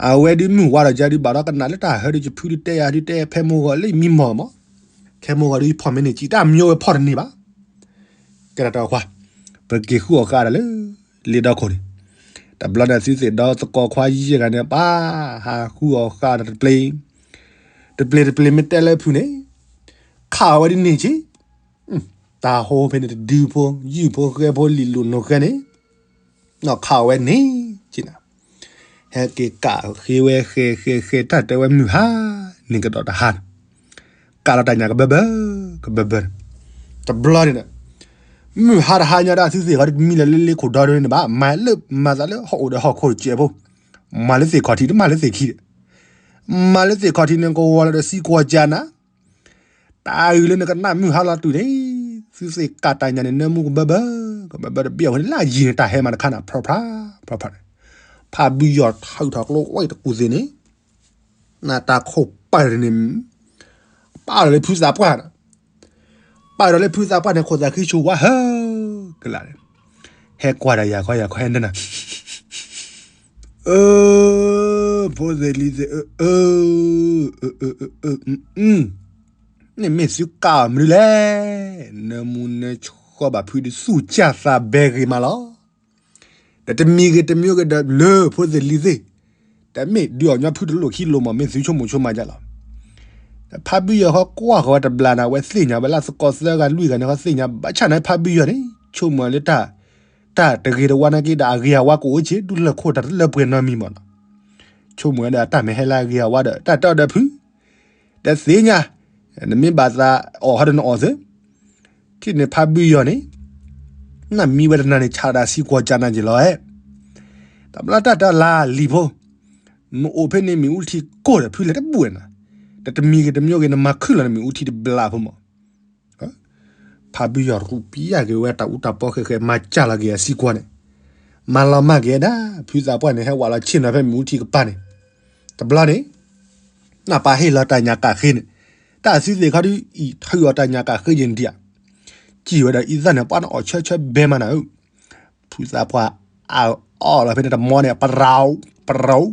အဝဲဒုမုၢ်ဝါဒီးကၠါဒု ဘၣ်ဒီးကနၣ်လၢတၢ်ဟၢဒု ယဖုဒုတဲယၤဒု တဲဖဲမိၢ်ဂီၤလၢယမံမီၢ်မး, ခဲမိၢ်ဂီၤဒု ယဖီၣ်မ့ၢ်န့ၢ်ကံၣ် တၢ်မံဝဲဖီၣ်တန့ၢ်ဘၣ်, ကဲတၢ်တကိးခွါ, ပက့ၤဃုအီၣ်ဃာ်ဒီးလၢ လ့ဒီခိၣ်န့ၣ်, တဘျီန့ၣ်သုသ့ၣ်ဒီးသကိးခွါယဲၢ်ဂၤန့ၣ် ပၢ်ဟးဃုအီၣ်ဃာ်ဒီးတပျ့ၤ, တပျ့ၤတပျ့ၤမ့ၢ်တဲလၢဖုန့ၣ်, ခးအီၤဝဲဒ်န့ၣ်က့ တၢ်ဟိဖဲန့ၣ်တဒုဖိ ယုၢ်ဖိဃဲဖိလံာ်လိာ်နိာ်ဃဲန့ၣ်, ခးအီၤဝဲန့ၣ်က့နၤ, ဟဲက့ၤကးဃ့ဝဲဃဲဃဲဃဲ တၢ်တဲဝဲမုၢ်ဟါန့ၣ်ကဒီးတဟါန့ၣ်, ကးလီၤတၢ်ညၣ်ကဘၢဘၢ ကဘၢဘၢန့ၣ်, တဘျီန့ၣ်ဒီး မုၢ်ဟါတဟါညါဒၣ်သုသ့ၣ်ခီဒု တမံလၢလ့လ့ခိၣ်ဒီဒုန့ၣ်ဘၣ် မၤလၢမၤသးလၢဟီၣ်အိၣ်ဒီးဟီၣ်ခိၣ်တစဲးဖိ, မၤလၢသ့ၣ်ခီၣ်ထံး တမၤလၢသ့ၣ်ခံဒီး, မၤလၢသ့ၣ်ခီၣ်ထံးန့ၣ် ကဝီၤလၢဒီးသံကွၢ်ကၢ်နၤ တၢ်အုၣ်လၢနကနၣ်မုၢ်ဟါလီၤတုၤန့ၣ်, သုသ့ၣ်ကးတၢ်ညၣ်န့ၣ် နၢမူကဘၢဘၢ ကဘၢဘၢတဘ့ၣ်အဝဲန့ၣ် လၢယံၤန့ၣ် တၢ်ဟဲမၤတခါနၤ ဖျီဖျီဖျီဖျီန့ၣ်, ဖါဘုယီၤထုးထီၣ်ကျိဝဲတကူၣ်သ့ၣ်န့ၣ်, နတၢ်ခိၣ်ပာ်န့ၣ်, ပာ်ဒီးလၢဖုသးပှၢ်န့ၣ်, ပာ်ဒီးလၢဖုသးပှၢ်န့ၣ် ခိၣ်သးဃံဆိဝါဟၢကလးန့ၣ်, ဟဲကွၢ်ဒီးယၤခီယၤခီဟဲနနၤ အၢ, ဖိသ့ၣ်လံၤသ့ၣ်ဧၢ, န့ၣ်မ့ၢ်သုကးအီၤမနုၤလဲၣ်, နၢမူနၢဆှီဘၣ်ဖုဒုးသူၣ်ကၢ်သးဘဲဂ့ၤမးလီၤ, ဒီးတမံၤဂ့ၤတမံၤဂ့ၤဒီးလၢဖိသ့ၣ်လံၤသ့ၣ်, တမ့ၢ်ဒုးအီၣ်ညီဖုတလိၣ်ခံလိၣ်မး မ့ၢ်သုဆိကမိၣ်ဆိကမးဒ်လီၤ ဖါဘုယီၤဃီကွၢ်ဃီၤဝဲတဘျီန့ၣ် အဝဲသ့ၣ်ညါဝဲလၢသကိးသၢဂၤလွံၢ်ဂၤန့ၣ် ဃီသ့ၣ်ညါဘၣ်ဆၣ်န့ၣ် ဖါဘုယီၤန့ၣ် ဆိကမိၣ်လၢတၢ်, တၢ်တဂ့ၤတဝါနာ်က့ဒီးအဂ့ၤအဝါကအိၣ်က့ၤ ဒူၣ်လၢၢ်ခိၣ်တၢ်တလၢပှဲၤနီတမံၤမးနီၤ, ဆိကမိၣ်ဝဲဒီးတၢ်မ့ၢ်ဟဲလၢအဂ့ၤအဝါဒီး တၢ်တဲအီၤဒီးဖု တသ့ၣ်ညါ, နမ့ၢ်ဘၣ်သးအီၣ်ဟီဒီးနအီၣ်သ့, ထံၣ်န့ၣ်ဖါဘုယီၤန့ၣ်, နမံဝဲတနၤန့ၣ် ဆးဒၣ်ဆံကွီၤကၢ်နၤက့ၤလီၤဧၢ, တဘျီတၢ်တၢ်လၢလံၤဖိ, နအိၣ်ဖဲန့ၣ်မ့ၣ်အူထံကိၢ်ဒီးဖုလဲၤတဘူၣ်ဝဲနၤ, တတမံၤဂ့ၤတမံၤဂ့ၤ နမၤခုၣ်လီၤနမ့ၣ်အူထံတဘျီဖိမး ဖါဘုယီၤရူးပျၢ်က့ၤဝဲတၢ်အူတၢ်ပီဃဲးဃဲး မၤစၢ်လီၤက့ၤအဆံကွီၤန့ၣ်, မၤလီၤမၢ်က့ၤဒၣ် ဖုသးပှၢ်န့ၣ် ဟဲဝးလီၤဆ့ၣ်နီၤဖဲမ့ၣ်အူထံကပၤန့ၣ်, တဘျီန့ၣ်, နပၢ်ဟ့ၣ်လီၤတၢ်ညၣ်ကးဃ့န့ၣ်, တၢ်အသုသ့ၣ်ခီဒုး အံၤထုးအီၤတၢ်ညၣ်ကးဃ့ယဲၢ်ဒံးဧါ, စံၣ်ဝဲဒီးအံသၣ်န့ၣ် ပှၤနအီၣ်ဆၢဆၢဘဲမးနၤဧၢ, ဖုသးပှၢ် အအီၣ်လီၤဖဲန့ၣ်တမီန့ၣ် ပရူး, ပရူး,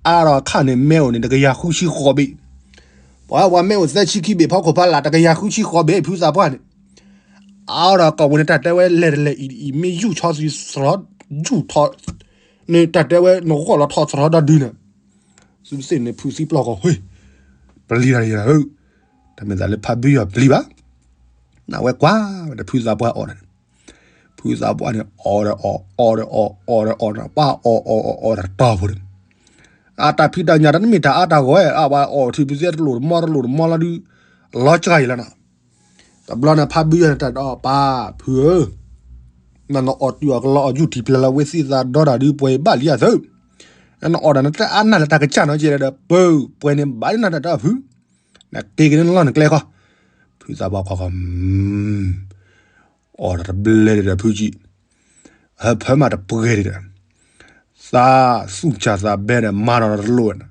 အါဒီးအခါန့ၣ် မ့ၢ်အိၣ်န့ၣ် တကယၤဃုဆံဃိးဘ့ၣ်, ပှၤဝဲမ့ၢ်အိၣ်သၢဆံခံဘ့ၣ် ဖီခိၣ်ဖီလာ် တကယၤဃုဆံဃိးဘ့ၣ် ဖုသးပှၢ်န့ၣ်, အါဒီးကိးဝဲန့ၣ် တၢ်တဲဝဲလဲၤတလဲၤအံၤအံၤ မ့ၢ်ယူၢ်ဆီသံစရီ ယူၢ်ထီၣ်, န့ၣ်တၢ်တဲဝဲနဂီၢ်လီၤထီၣ်စရီဒီဒုန့ၣ်, သုသ့ၣ်န့ၣ် ဖုသံပျီၢ်ကီၢ် ဟ့ၣ် ပျံၤတၢ်တယၤဧၢ, တမ့ၢ်သးလၢဖးဘုယီၤပျံၤဘၣ်, နဝဲကွၢ်ဝဲဒီးဖုသးပှၢ်အီၣ်န့ၣ်, ဖုသးပှၢ်န့ၣ် အီၣ်ဒီးအီၣ် အီၣ်ဒီးအီၣ် အီၣ်ဒီးအီၣ်န့ၣ် ပှၢ်အီၣ်အီၣ်အီၣ်အီၣ်တတီၤဖိန့ၣ်, အတၢ်ဖံးတၢ်ညၣ်တၢ်တမ့ၢ်တၢ်အါတၢ်ဂီၤဝဲ အဝဲအီၣ်ထံပစဲတလိၣ်တမီတလိၣ်တမီလီၤဒုး, လီၤစှၤအံၤလီၤနီၤ. တဘျီန့ၣ် ဖးဘုယီၤန့ၣ် တၢ်ဒီးပၢ်ဖုဧၢ, နနအီၣ်တုၤအီၣ်ကလီအီၣ်ယူၢ်ထံပျဲလီၤဝဲသ့ၣ်သးဒီတၢ်ဒုး ပှဲၤဘၣ်လံအသၢ, နအီၣ်တၢ်နတအါနၢ်လၢတၢ်ကစၢ်နီၤကဲဒီး ပၢၤ ပှဲၤန့ၣ်ဘၣ်လံနတၢ်တၢ်ဖု, နက့ၤက့ၤန့ၣ်လီၢ်နကျဲခီ, ဖုသးပှၢ်ကွၢ်ခီ အီၣ်တၢ်တဘျဲဒံးဒီးဖုကံ, ဟၢဖၢမးတပှဲၤဒံးဒီး, သးသူၣ်စၢ်သးဘဲဒီး မၤဒီးတလိၣ်ဝဲန့ၣ်,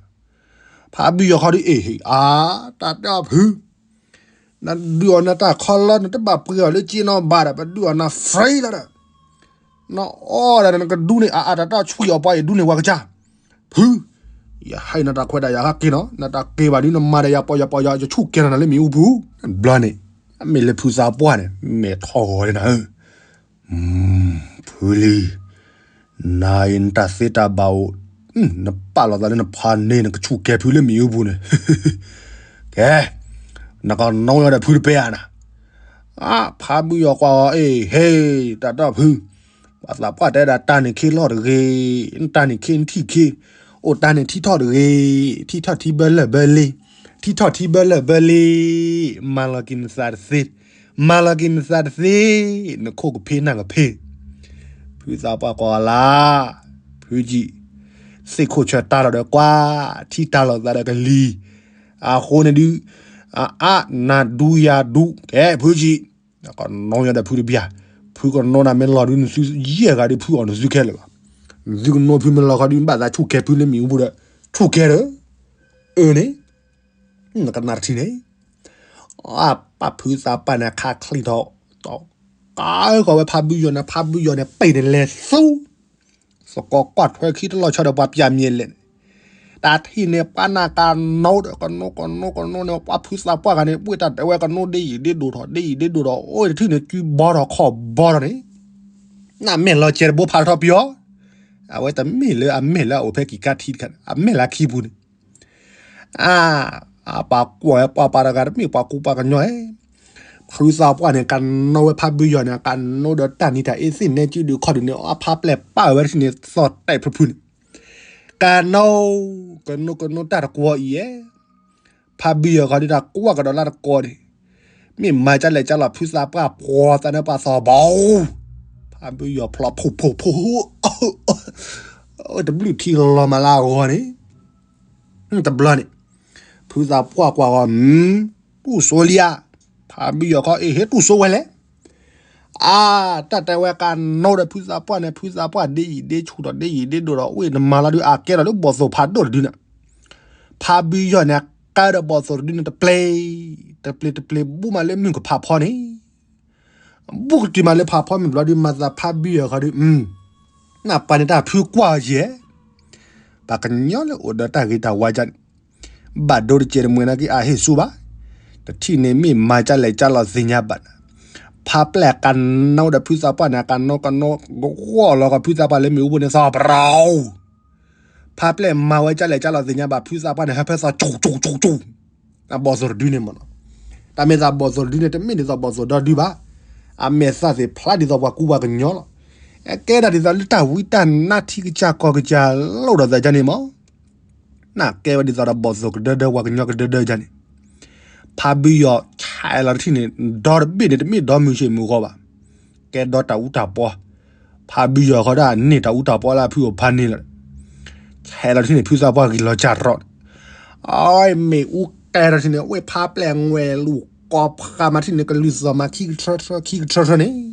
ဖးဘုယီၤခီဒုး အ့ၣ်ဟ့ၣ်အါ, တၢ်တဲအီၤဖု နဒုးအီၣ်နတၢ်ခီလီၤ နတဘၣ်ပှ့ၤအီၤလၢက့နီဘၣ်ဒီး ပဒုးအီၣ်န free လီၤဒီး, နအီၣ်ဒၣ်နကဒူန့ၢ်အါအါတၢ်တၢ်ဆှံအီၤပှၤအံၤဒူန့ၢ်ဝဲကစၢ်, ဖု, ယဟဲနတၢ်ခွဲးတၢ်ယာ်ဟဲက့ၤနီၤ နတၢ်က့ၤဘၣ်ဒုးနမၤဒီးယၤပီယၤပီယၤ ယဆူၣ်ကဲၤနၤလၢမ့ၣ်အူပူၤ, ဘျီန့ၣ်, အမ့ၢ်လၢဖုသးပှၢ်န့ၣ် မဲာ်ထီၣ်ဂီၤန့ၣ်နၤဧၢ ဖုလံ, နၤအံၤနတၢ်သ့တၢ်ဘၣ်အိၣ်, နပာ်လီၤသးလၢနဖးန့ၢ် နကဆူၣ်ကဲၤဖုလၢမ့ၣ်အူပူၤန့ၣ်, ကဲ, နကနီၣ်ယၤဒီးဖုတပဲဧါနၤ, ဖးဘုယီၤကွၢ်အီၤ အ့ၣ် ဟ့ၣ် တၢ်တီၢ်ဖု, ပှၤသးပှၢ်တဲဒၣ်တၢ်န့ၣ်ခ့လီၢ်တဂ့ၤ, တၢ်န့ၣ်ခ့နထံၣ်ခ့, အိၣ်တၢ်န့ၣ်ထံထီၣ်တဂ့ၤ, ထံထီၣ်ထံဘၢလၢၢ်ဘၢလ့, ထံထီၣ်ထံဘၢလၢၢ်ဘၢလ့, မၤလီၤက့ၤနသးတသ့, မၤလီၤက့ၤနသးတသ့, နခိၣ်ကဖ့နၢ်ကဖ့, ဖုသးပှၢ်ကွၢ်လၢ်, ဖုကံ, သ့ၣ်ခိၣ်ဆၢတၢ်လီၤဒီးကွၢ်, ထံတၢ်လီၤသးဒီးကလံၤ, အဃိန့ၣ်ဒုး, အအါနၤဒူယၤဒူ, ကဲဖုကံ, ကနီၣ်ယၤဒီးဖုတဘျီ, ဖုကနီၣ်နၤမ့ၢ်လီၤဒုးနသုယဲၢ်ဂၤဒုးဖုအီၤနသုခဲလၢာ်လီၤ, နသုကနီၣ်ဖုမ့ၢ်လီၤခီဒုး နဘၣ်သးဆူၣ်ကဲၤဖုလၢမ့ၣ်အူပူၤဒီး, ဆူၣ်ကဲၤဒီး, အၢန့ၣ်, နကနၣ်တထံၣ်န့ၣ်, အပၢ်ဖုသးပှၢ်န့ၣ်ခးချံထီၣ်, ကါဃီၤဝဲဖးဘုယီၤန့ၣ် ဖးဘုယီၤန့ၣ် ပ့ၢ်န့ၣ်လဲၤသူ သကိးကွၢ်ထွဲခံတလီၤဆီဒီးပှၤပျၢၤမံၤလဲၣ်န့ၣ်, တၢ်ထံၣ်န့ၣ်ပှၤနၢ်ကနိဒီး ကနိကနိကနိန့ၣ် ပှၤဖုသးပှၢ်ဂၤန့ၣ် ဝ့ၢ်တၢ်တဲဝဲကနိဒ်အံၤဒ်ဒိၣ်ထီၣ် ဒ်အံၤဒ်ဒိၣ်ထီၣ် အိၣ်တထံၣ်န့ၣ် စုဘီထီၣ်ခီၣ်ဘီထီၣ်န့ၣ်, နမဲာ်လီၤကဲတဘိဖးထီၣ်ပယီၤ, အဝဲတမ့ၢ်လၢအမဲာ်လၢအအိၣ်ဖဲကံးကါထံတခါန့ၣ် အမဲာ်လၢခံပူၤန့ၣ် အါ, အပှၤကွၢ်ဝဲပှၤပှၤတဂၤတမ့ၢ်ပှၤကူပှၤကညီဧၢ, ဖုသးပှၢ်န့ၣ် ကနိဝဲဖးဘုယီၤန့ၣ် ကနိဒီးတၢ်နံၤတၢ်အ့သ့ၣ်နဲကၠံဒုးခီဒုးန့ၣ် အဖးပျဲၢ်ပာ်ဝဲတထံၣ်န့ၣ် သီၣ်တဲာ်ဖုဖုန့ၣ်, ကနိ, ကနိကနိတၢ်တကွီၤအံၤဧၢ, ဖးဘုယီၤခီဒုးတၢ်ကွၢ်ကဒီးလၢတကီၤန့ၣ်, မ့ၢ်မၤကၢ်လဲၣ်ကၢ်လီၤဖုသးပှၢ်ပှီၤသးန့ၣ်ပှၤသီဘီ, ဖးဘုယီၤဖျီဖှိၣ်ဖှိၣ်ဖှိၣ် တဘျုးထံလီၤမးလၢအဂီၢ်န့ၣ်, တဘျီန့ၣ်, ဖုသးပှၢ်ကွၢ်ဂီၤ, တူၢ်စိလံဧါ, ဖးဘုယီၤခီအ့ၣ်ဟ့ၣ်တူၢ်စိဝဲလဲၣ်, အါ, တၢ်တဲဝဲကနိဒီးဖုသးပှၢ်န့ၣ် ဖုသးပှၢ်ဒ်အံၤဒ်ဆူၣ်ထီၣ်ဒ်အံၤဒ်ဒိၣ်ဒီး ဝ့ၢ်နမၤလီၤဒုးအကဲထီၣ်လၢဘီၣ်သိၣ်ဖးဒိၣ်တဒုန့ၣ်, ဖးဘုယီၤန့ၣ် ကဲဒီးဘီၣ်သိၣ်တဒုန့ၣ်တပျ့ၤ, တပျ့ၤတပျ့ၤဘူးမးလၢမုၢ်ကဖးဖီန့ၣ် ဘူးကတုၤမးလၢဖးဖီမ့ၢ်ဘျီဒုး မၤသးဖးဘုယီၤခီဒုး, နပှၤန့ၣ်တၢ်ဖုကွၢ်ယဲၢ်, ပှၤကညီလၢအိၣ်ဒီးတၢ်ဂ့ၤတၢ်ဝါဒ်န့ၣ်, ဘၣ်ဒိတကဲးတမှဲၤနာ်က့အဟ့ၣ်ဆူၣ်ဘၣ်, တထံၣ်န့ၣ်မ့ၢ်မၤကၢ်လဲၣ်ကၢ်လီၤသ့ၣ်ညါဘၣ်နၤ, ဖးပျဲၢ်ကနိဒီးဖုသးပှၢ်န့ၣ် ကနိကနိ ဂီၢ်လီၤကီဖုသးပှၢ်လၢမ့ၣ်အူပူၤန့ၣ်သီဘီ ဖးပျဲၢ်မၤဝဲကၢ်လဲၣ်ကၢ်လီၤသ့ၣ်ညါဘၣ် ဖုသးပှၢ်န့ၣ် ဟၢဖၢသီကၠူၣ်ကၠူၣ်ကၠူၣ်ကၠူၣ်, အဘီၣ်သိၣ်တဒုန့ၣ်မ့ၢ်နီၤ, တၢ်မ့ၢ်သးဘီၣ်သိၣ်တဒုန့ၣ် တမ့ၢ်ဒ်သိးဘီၣ်သိၣ်ဒီဒုဘၣ်, အမဲာ်သၣ်သ့ၣ်ဖျါဒ်သိးပှၤကူပှၤကညီလီၤ, အကဲဒၣ်ဒ်သိးလၢတၢ်ဝံတၢ်နါထံကစၢ်ကီၢ်ကစၢ်လိၣ်ဒီးသးဒ်န့ၣ်မ့ၢ် နကဲဝဲဒ်သိးဒီးဘီၣ်သိၣ်ကဒၢဒၢပှၤကညီကဒၢဒၢဒ်န့ၣ်, ဖးဘုယီၤဆဲးလီၤတထံၣ်န့ၣ် ဒီတဘ့ၣ်န့ၣ် တမ့ၢ်ဒီမုၢ်ဆ့ၣ်မုၢ်ဂီၤဘၣ်, ကဲဒီတၢ်အူတၢ်ပီ, ဖးဘုယီၤခီဒၣ်န့ၢ်တၢ်အူတၢ်ပီလၢအဖုအဖါန့ၣ်လီၤ, ဆဲးလီၤတထံၣ်န့ၣ် ဖုသးပှၢ်ဂံၢ်လီၤစၢ်ရီၣ်န့ၣ်, အမ့ၣ်အူကဲထီၣ်တထံၣ်န့ၣ် ဝ့ၢ်ဖးပျဲၢ်ငွဲၢ်လူၢ် ကိးဖးမၤထံၣ်န့ၣ် ကလုၢ်သီၣ်မၤခံကထၢထၢ ခံကထၢထၢန့ၣ်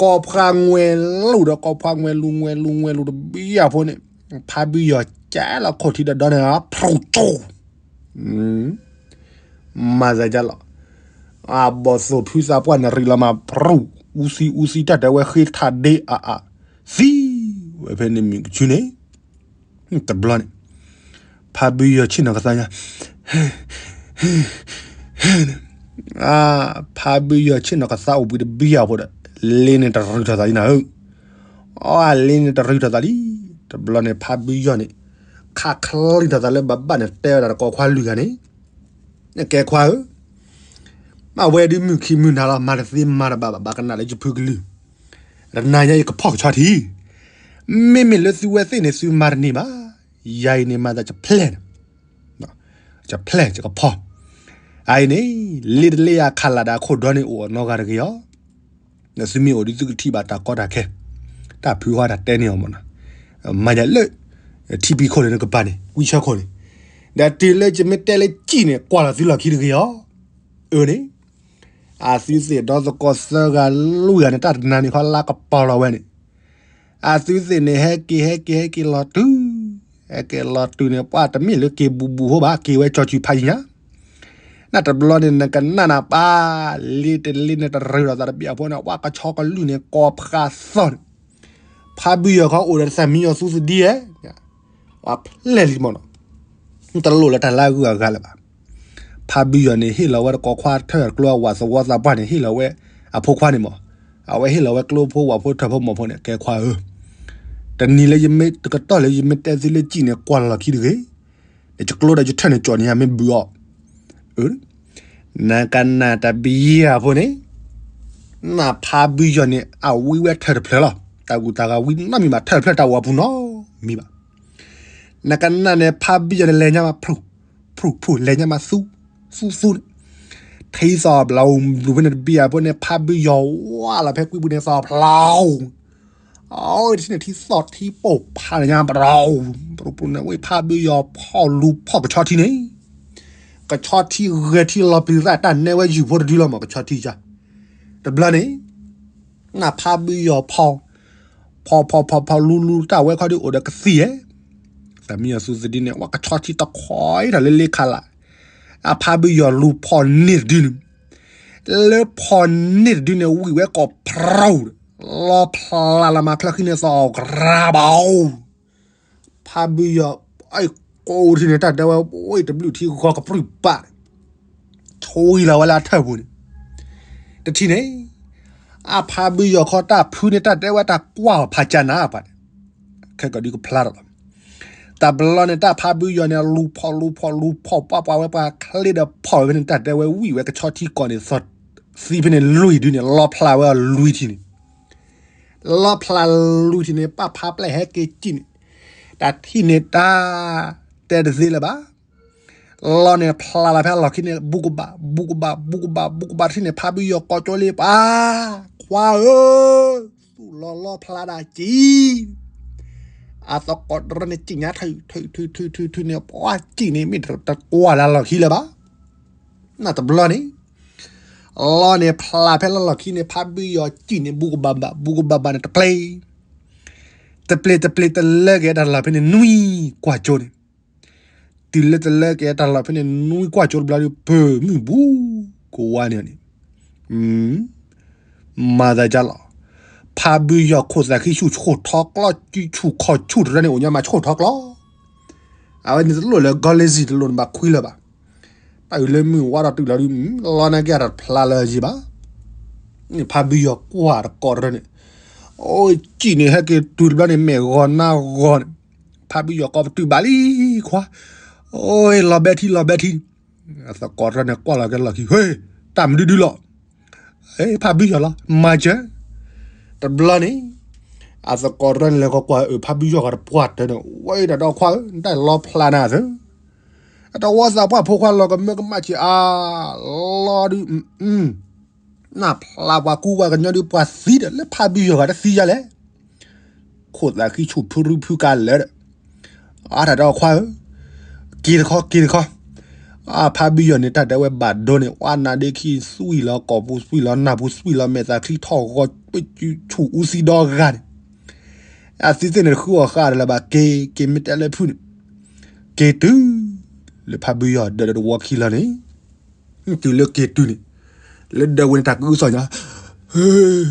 ကိးဖးငွဲၢ်လူၢ်ဒီး ကိးဖးငွဲၢ်လူၢ် ငွဲၢ်လူၢ် ငွဲၢ်လူၢ်တဘံယၢ်ဖိန့ၣ်, ဖးဘုယီၤကဲလီၤခိၣ်ထံးဒီးဒီန့ၣ် ဖရူၣ်ကၠူၣ်, မၤသးဒ်လီၤ, အဘီၣ်သိၣ်ဖုသးပှၢ်န့ၣ်ရံးလီၤမး ဖရူၣ်, အူသံအူသံတၢ်တဲဝဲဃ့ထးဒ့အါအါ, သံဝဲဖဲန့ၣ်မုၢ်ကဆူန့ၣ် တဘျီန့ၣ်, ဖးဘုယီၤဆ့ၣ်နီၤကသါညါ, ဖးဘုယီၤဆ့ၣ်နီၤကသါအိၣ်ဘှံးတဘံယၢ်ဖိဒီး, လ့န့ၣ်တရုၤထီၣ်သးလံနၤဧၢ, အလ့န့ၣ်တရုၤထီၣ်သးလံ, တဘျီန့ၣ် ဖးဘုယီၤန့ၣ်, ခးချံထီၣ်သးလၢဘၣ်ဘၣ်န့ၣ် တဲဝဲဒၣ်တကိးခွါလွံၢ်ဂၤန့ၣ် ကဲခွါဧၢ, မ့ၢ်ဝဲဒုးမုၢ်ခံမုၢ်နၤလီၤ မၤတသ့မၤတဘၣ်ဘၣ် ဘၣ်ကနၣ်လၢယဖုကလုၢ်, တနၤညါယကဖီၣ်ကဆီထံ, မ့မ့ၢ်လၢသုဝဲသ့ၣ်န့ၣ် သုမၤတန့ၢ်ဘၣ်, ယၤအံၤန့ၣ်မၤသးယဖျဲၣ်န့ၣ် ယဖျဲၣ်ယကဖီၣ်, အအံၤန့ၣ် လ့တလ့ယခးလးဒၣ်ခိၣ်ဒီန့ၣ်အိၣ်အနီၢ်ဂၤတဂ့ၤအီၤ, ဒီးသုမ့ၢ်အိၣ်ဒုးသုကထံၣ်ဘၣ်တၢ်ကီတၢ်ခဲ, တၢ်ဖုဟီတၢ်တဲန့ၢ်အီၤမ့ၢ်နီၤ, မၤယၤလၢ ထံဖံးခိၣ်န့ၣ်နကပၤန့ၣ် ဝံဆၢခိၣ်န့ၣ်, ဒီးတုၤလၢယမ့ၢ်တဲလၢကံၣ်န့ၣ် ကွၢ်လီၤသုလီၢ်ခံတဂ့ၤအီၤ, အၢန့ၣ် အသုသ့ၣ်ဒီသကိးသၢဂၤလွံၢ်ဂၤန့ၣ် တၢ်တနၤန့ၣ်ခီလါကပီၤလီၤဝဲန့ၣ်, အသုသ့ၣ်န့ၣ် ဟဲက့ၤ ဟဲက့ၤ ဟဲက့ၤလီၤတုၤ, ဟဲက့ၤလီၤတုၤန့ၣ် ပှၤတမ့ၢ်လၢက့ၤဘူးဘူးဖိဘၣ် က့ၤဝဲကၠီၤစုၤဖးယံၤညါ, နတဘျီန့ၣ် နကနၣ်နပၢ်, လ့တလ့န့ၣ်တရၢၢ်ဒီးသးတဘ့ၣ်အဖိန့ၣ် အဝဲကဆီကလုၢ်န့ၣ် ကိးဖးသီၣ်န့ၣ်, ဖးဘုယီၤခီအိၣ်ဒီးသးမံယီၤသူသဒံဧဲ ပှၤဖျဲၣ်လံမ့ၢ်နီၤ, တလိၣ်လၢတၢ်လၢအဂုၤအဂၤလၢၤဘၣ်. ဖးဘုယီၤန့ၣ် ဟ့ၣ်လီၤဝဲတကိးခွါထၢၣ်ကျိအဝၤသဝီသးပှၢ်န့ၣ် ဟ့ၣ်လီၤဝဲအဖိခွါန့ၣ်မး, အဝဲဟ့ၣ်လီၤဝဲကျိဖိဝၤဖိထၢၣ်ဖိမီၤဖိန့ၣ် ကဲခွါဧၢ, တနံၤလၢယမ့ၢ်တကတီၢ်လၢယမ့ၢ်တဲသုလၢကံၣ်န့ၣ် ကွၢ်လီၢ်ခံတဂ့ၤ, ဒီးယကျိဒီးယထၢၣ်န့ၣ် ကၠီၣ်န့ၣ်ယမ့ၢ်ဘုးအီၤ, နကနၣ်တဘံယၤဖိန့ၣ်, နဖးဘုယီၤန့ၣ် အဝံဝဲထၢၣ်တဖျၢၣ်လီၤ. တၢ်ဂုၤတၢ်ဂၤဝံနီတမံၤဘၣ်, ထၢၣ်တဖျၢၣ်တၢ်အိၣ်အပူၤနီတမံၤဘၣ်. နကနၣ်န့ၣ် ဖးဘုယီၤန့ၣ် လဲၤညါမးဖျိၣ်ဖျိၣ်ဖျိၣ် လဲၤညါမးသူ သူသူန့ၣ်, ထံသီၣ်ဘျီဘျီဖဲန့ၣ်တဘံယၤဖိန့ၣ် ဖးဘုယီၤဝါလီၤဖဲကွံပူၤန့ၣ်သီၣ်ဖျိၣ် အဝဲတထံၣ်န့ၣ် ထံသီၣ်ထံပိၢ်ဖးလၢညါပရီ, ပရီပရီန့ၣ် ဝဲဖးဘုယီၤဖီၣ်လူၤဖီၣ်ကဆီထံန့ၣ်, ကဆီထံဂဲၤထံလီၤပျံၤသၣ်တၢ်နဲဝဲယုၢ်ဖိတဒုလီၤမး ကဆီထံယါ, တဘျီန့ၣ် နဖးဘုယီၤဖီၣ်, ဖီၣ်ဖီၣ်ဖီၣ်ဖီၣ်လူၤလူၤတၢ်ဝဲခီဒုးအိၣ်ဒီးကသံၣ်ဧဲ, သးမံယီၤသူသဒံန့ၣ် ဝဲကဆီထံတခီအံၤဒီးလၢလ့ခးလး, အဖးဘုယီၤလူၤဖီၣ်န့ၢ်တဒုန့ၣ် လၢဖီၣ်န့ၢ်တဒုန့ၣ် ဝံၣ်ဝဲကိးဖရီ, လီဖျးလၢမၤချၢဃံန့ၣ်သီၣ်ကရၢဘၣ်, ဖးဘုယီၤ ကိးထံန့ၣ် တၢ်တဲဝဲ ဝ့ၢ်တဘျုးထံဂီၤကပြုၢ်ပာ်န့ၣ် ဆိအံၤလီၤဝဲလၢအထၢၣ်ပူၤန့ၣ်, တထံၣ်န့ၣ် အဖးဘုယီၤခီတၢ်ဖုန့ၣ် တၢ်တဲဝဲတၢ်ကွၢ်ဖးကၢ်နၤပှၤန့ၣ်, ခဲကဒုးကဖျါထီၣ်လီၤ. တဘျီန့ၣ် တၢ်ဖးဘုယီၤန့ၣ် လူၤဖီၣ်လူၤဖီၣ်လူၤဖီၣ် ပှၤပှၤဝဲပှၤချ့ဒီးဖီၣ်ဝဲဖဲန့ၣ် တၢ်တဲဝဲဝံၣ်ဝဲကဆီထံကီၢ်န့ၣ် သီၣ်သံဖဲန့ၣ်လွံၢ်ဒုန့ၣ် လီဖျးဝဲလွံၢ်ထံၣ်န့ၣ်, လီဖျးလွံၢ်ထံၣ်န့ၣ် ပၢ်ဖးပျဲၢ်ဟဲက့ၤကံၣ်န့ၣ်, တၢ်ထံၣ်န့ၣ်တၢ် တဲတသ့လၢၤဘၣ်. လီန့ၣ်ဖျးလီၤဖဲအလီၢ်ခံန့ၣ် ဘူးကဘၣ် ဘူးကဘၣ် ဘူးကဘၣ် ဘူးကဘၣ် တထံၣ်န့ၣ် ဖးဘုယီၤကိးကၠိလံ ပၢ်, ခွါဧၢ, သူၣ်လီၤလီဖျးဒၣ်ကံၣ်, အသကိးတရၢန့ၣ် ကံၣ်ညါထုးထုးထုးထုးထုးန့ၣ် ပှၤကံၣ်န့ၣ် မ့ၢ်တကွၢ်လၢအလီၢ်ခံလၢၤဘၣ်. နတဘျီန့ၣ် လီန့ၣ်ဖျးဖဲလၢလီၢ်ခံန့ၣ် ဖးဘုယီၤကံၣ်န့ၣ် ဘူးကဘၣ်ဘၣ် ဘူးကဘၣ်ဘၣ်န့ၣ် တပျ့ၤ တပျ့ၤ တပျ့ၤ တလၢက့ၤတၢ်လီၢ်ဖဲန့ၣ် နွံကွၢ်ကၠိန့ၣ်, တုၤလၢတလၢက့ၤတၢ်လီၢ်ဖဲန့ၣ် နွံကွၢ်ကၠိတဘျီဒီး ပၢၤမုၢ်ဘူးကဝါန့ၣ်န့ၣ်, မၤသးဒ်လီၤ, ဖးဘုယီၤခိၣ်သးဃံဆူၣ်ဆူၣ်ထီကျီ ဆူၣ်ခီၣ်ဆူၣ်တရၢန့ၣ် အိၣ်ညါမးဆူၣ်ထီကျီ, အဝဲန့ၣ်တလိၣ်လၢ ကီလ့စံၣ် တလိၣ်နဘၣ်ခွံလၢၤဘၣ်. တၢ်အုးလၢမုၢ်ဝါဒီးတုၤလီၤဒုး လီနာ်က့အတဖျါလၢၤယံၤဘၣ်. ဖးဘုယီၤကွၢ်တကိးတရၢန့ၣ်, အိၣ်ကံၣ်န့ၣ် ဟဲက့ၤတုၤတဘျီန့ၣ် မဲာ်ဂီၤနါဂီၤန့ၣ်, ဖးဘုယီၤကိးပတုာ်ဘၣ်လံခွါ, အိၣ်လီၤဘဲထံလီၤဘဲထံ, အသကိးတရၢန့ၣ် ကွၢ်လီၤက့ၤလီၢ်ခံ ဟ့ၣ်, တၢ်မနုၤဒုလီၤ ဖးဘုယီၤလီၤ မၤစၢၤ, တဘျီန့ၣ်, အသကိးတရၢန့ၣ် လဲၤကကွၢ်အုးဖးဘုယီၤဂၤတပှၢ်တၢၢ်န့ၣ် ဝဲဒၣ်ဒီးခွါဧၢ နတၢ်လီဖျးနၤသၢ, အတဝီသးပှၢ်ဖိခွါလီၤကမၢကမၣ်က့ၤအါ, လီဒုး, နၢ်ဖျးပှၤကူပှၤကညီဒုးပှၤသံဒီး လၢဖးဘုယီၤဂၤတသံယါလဲၣ် ခိၣ်သးဃံဆူၣ်ဖုရူဖုကါလၢာ်ဒီး, အါတၢ်ဒီးခွါဧၢ, က့ၤတခီ က့ၤတခီ, အဖးဘုယီၤန့ၣ် တၢ်တဲဝဲဘၣ်ဒိန့ၣ် ဝါနါဒ့ခံ သွံၣ်လီၤကိာ်ပူၤ သွံၣ်လီၤနၢ်ပူၤ သွံၣ်လီၤမဲာ်သးချံထီၣ်ဂီၤ ပဆူၣ်အူသံဒီဂၤန့ၣ်, အသံသ့ၣ်န့ၣ် ဃုအီၣ်ဃာ်ဒီးလၢၤဘၣ် က့ၤ က့ၤမ့ၢ်တဲလၢဖုန့ၣ်, က့ၤတုၤ လၢဖးဘုယီၤဒၢးဒီးတဝီခံလီၤန့ၣ်, တုၤလၢက့ၤတုၤန့ၣ်, လၢဒၢးဝဲန့ၣ် တၢ်ကအုစီၣ်ညါ ဟ့ၣ်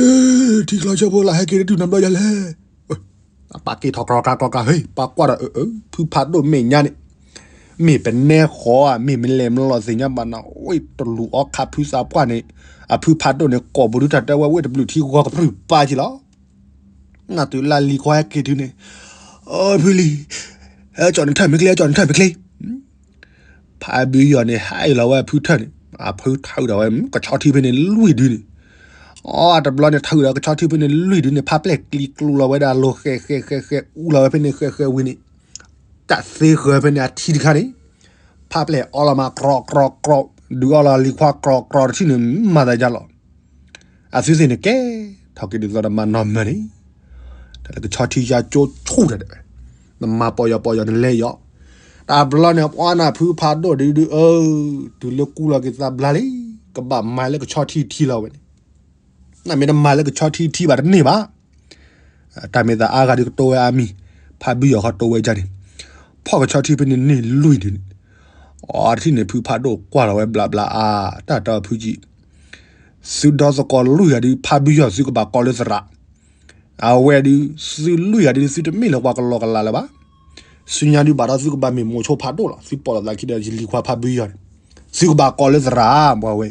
ဟ့ၣ် ထံချီဆၢဖိလၢ ဟဲက့ၤတတုၤနၤဘျီယါလဲၣ်. ပာ်က့ၤထီၣ်ကျီကျါကျီကျါ ဟ့ၣ် ပာ်ကွၢ်ဒီးအၢ ဖုဖးဒိၣ်မဲာ်ညါန့ၣ်, မ့ၢ်ပနဲဃီဧါ မ့ၢ်မလဲၤမလီၤသ့ၣ်ညါဘၣ်နၤ ဝ့ၢ်တလူၤအီခးဖုသးပှၢ်န့ၣ်, အဖုဖးဒိၣ်န့ၣ် ကိာ်ပူၤဒုတၢ်တဲဝဲဝ့ၢ်တဘျုးထံဂီၤကပြုၢ်ပာ်က့ၤလီၤ. နတုၤလၢလံၤခွါဟဲက့ၤတုၤန့ၣ်, အၢ ဖုလံၤ, ဟဲကၠီနထၢၣ်မ့ၢ်ကျ့ ဟဲကၠီနထၢၣ်မ့ၢ်ကျ့ ဖးဘုယီၤန့ၣ် ဟဲအ့ၣ်လီၤဝဲအဖုထၢၣ်န့ၣ်, အဖုထၢၣ်ဒီးဝဲ ကဆီထံဖဲန့ၣ်လွံၢ်ဒုန့ၣ်, အတဘျီန့ၣ် ထၢၣ်ဒီးကဆီထံဖဲန့ၣ်လွံၢ်ဒုန့ၣ် ဖးပျဲၢ်ကျံကျိလီၤဝဲဒၣ်အလိၤဃဲးဃဲးဃဲးဃဲး အူလီၤဝဲဖဲန့ၣ်ဃဲးဃဲးဝံၤန့ၣ်, တၢ်သ့ဃၢၤဖဲန့ၣ်အထံတခါန့ၣ်, ဖးပျဲၢ်အီလီၤမး ကြီကြီကြီ, ဒုးအီလီၤလံၤခွါကြီကြီတထံၣ်န့ၣ် မၤသးဒ်လဲၣ် အသုသ့ၣ်န့ၣ်ကဲ, ထီၣ်က့ၤဒ်သိးဒီးမၤနီၢ်မၢန့ၣ်, တၢ်လၢကဆီထံယါကၠိဆူၣ်တၢ်တဲဝဲ, နမၤပီၢ်ယီၤပီၢ်ယီၤနလဲၤယီၤ, တဘျီန့ၣ် ပှၤနၢ်ဖုဖးဒိၣ်ဒုဒုအၢ, တုၤလၢကူလီၤက့ၤသးဘျါလံ, ကဘၣ်မၤလၢကဆီထံထံလီၤဝဲန့ၣ်, နမ့ၢ်တမၤလၢကဆီထံထံဘၣ်တန့ၢ်ဘၣ် တၢ်မ့ၢ်သးအါဂၤဒုကတိဝဲအါမံၤ, ဖးဘုယီၤဃီတိဝဲဒ်န့ၣ်, ဖီၣ်ကဆီထံဖဲန့ၣ်န့ၢ်လွံၢ်ဒုန့ၣ်, အတထံၣ်န့ၣ် ဖုဖးဒိၣ်ကွၢ်လီၤဝဲဘျးဘျးအါ, တၢ်တီဖုကံ, သုဒီသကိးလွံၢ်ဂၤဒု ဖးဘုယီၤသုကဘၣ်ကိးလၢသရၣ်, အဝဲဒု သုလွံၢ်ဂၤဒု သုတမ့ၢ်လၢပှၤကလီကလီလၢၤဘၣ်, ဆူညါဒုဘၣ်ဒီးသုကဘၣ်မ့ၢ်မိၤဆိဖးဒိၣ်လီၤ, သုပိာ်လီၤသးခံဒီးယလံၤခွါဖးဘုယီၤန့ၣ်, သုကဘၣ်ကိးလၢသရၣ် ပှၤဝဲ,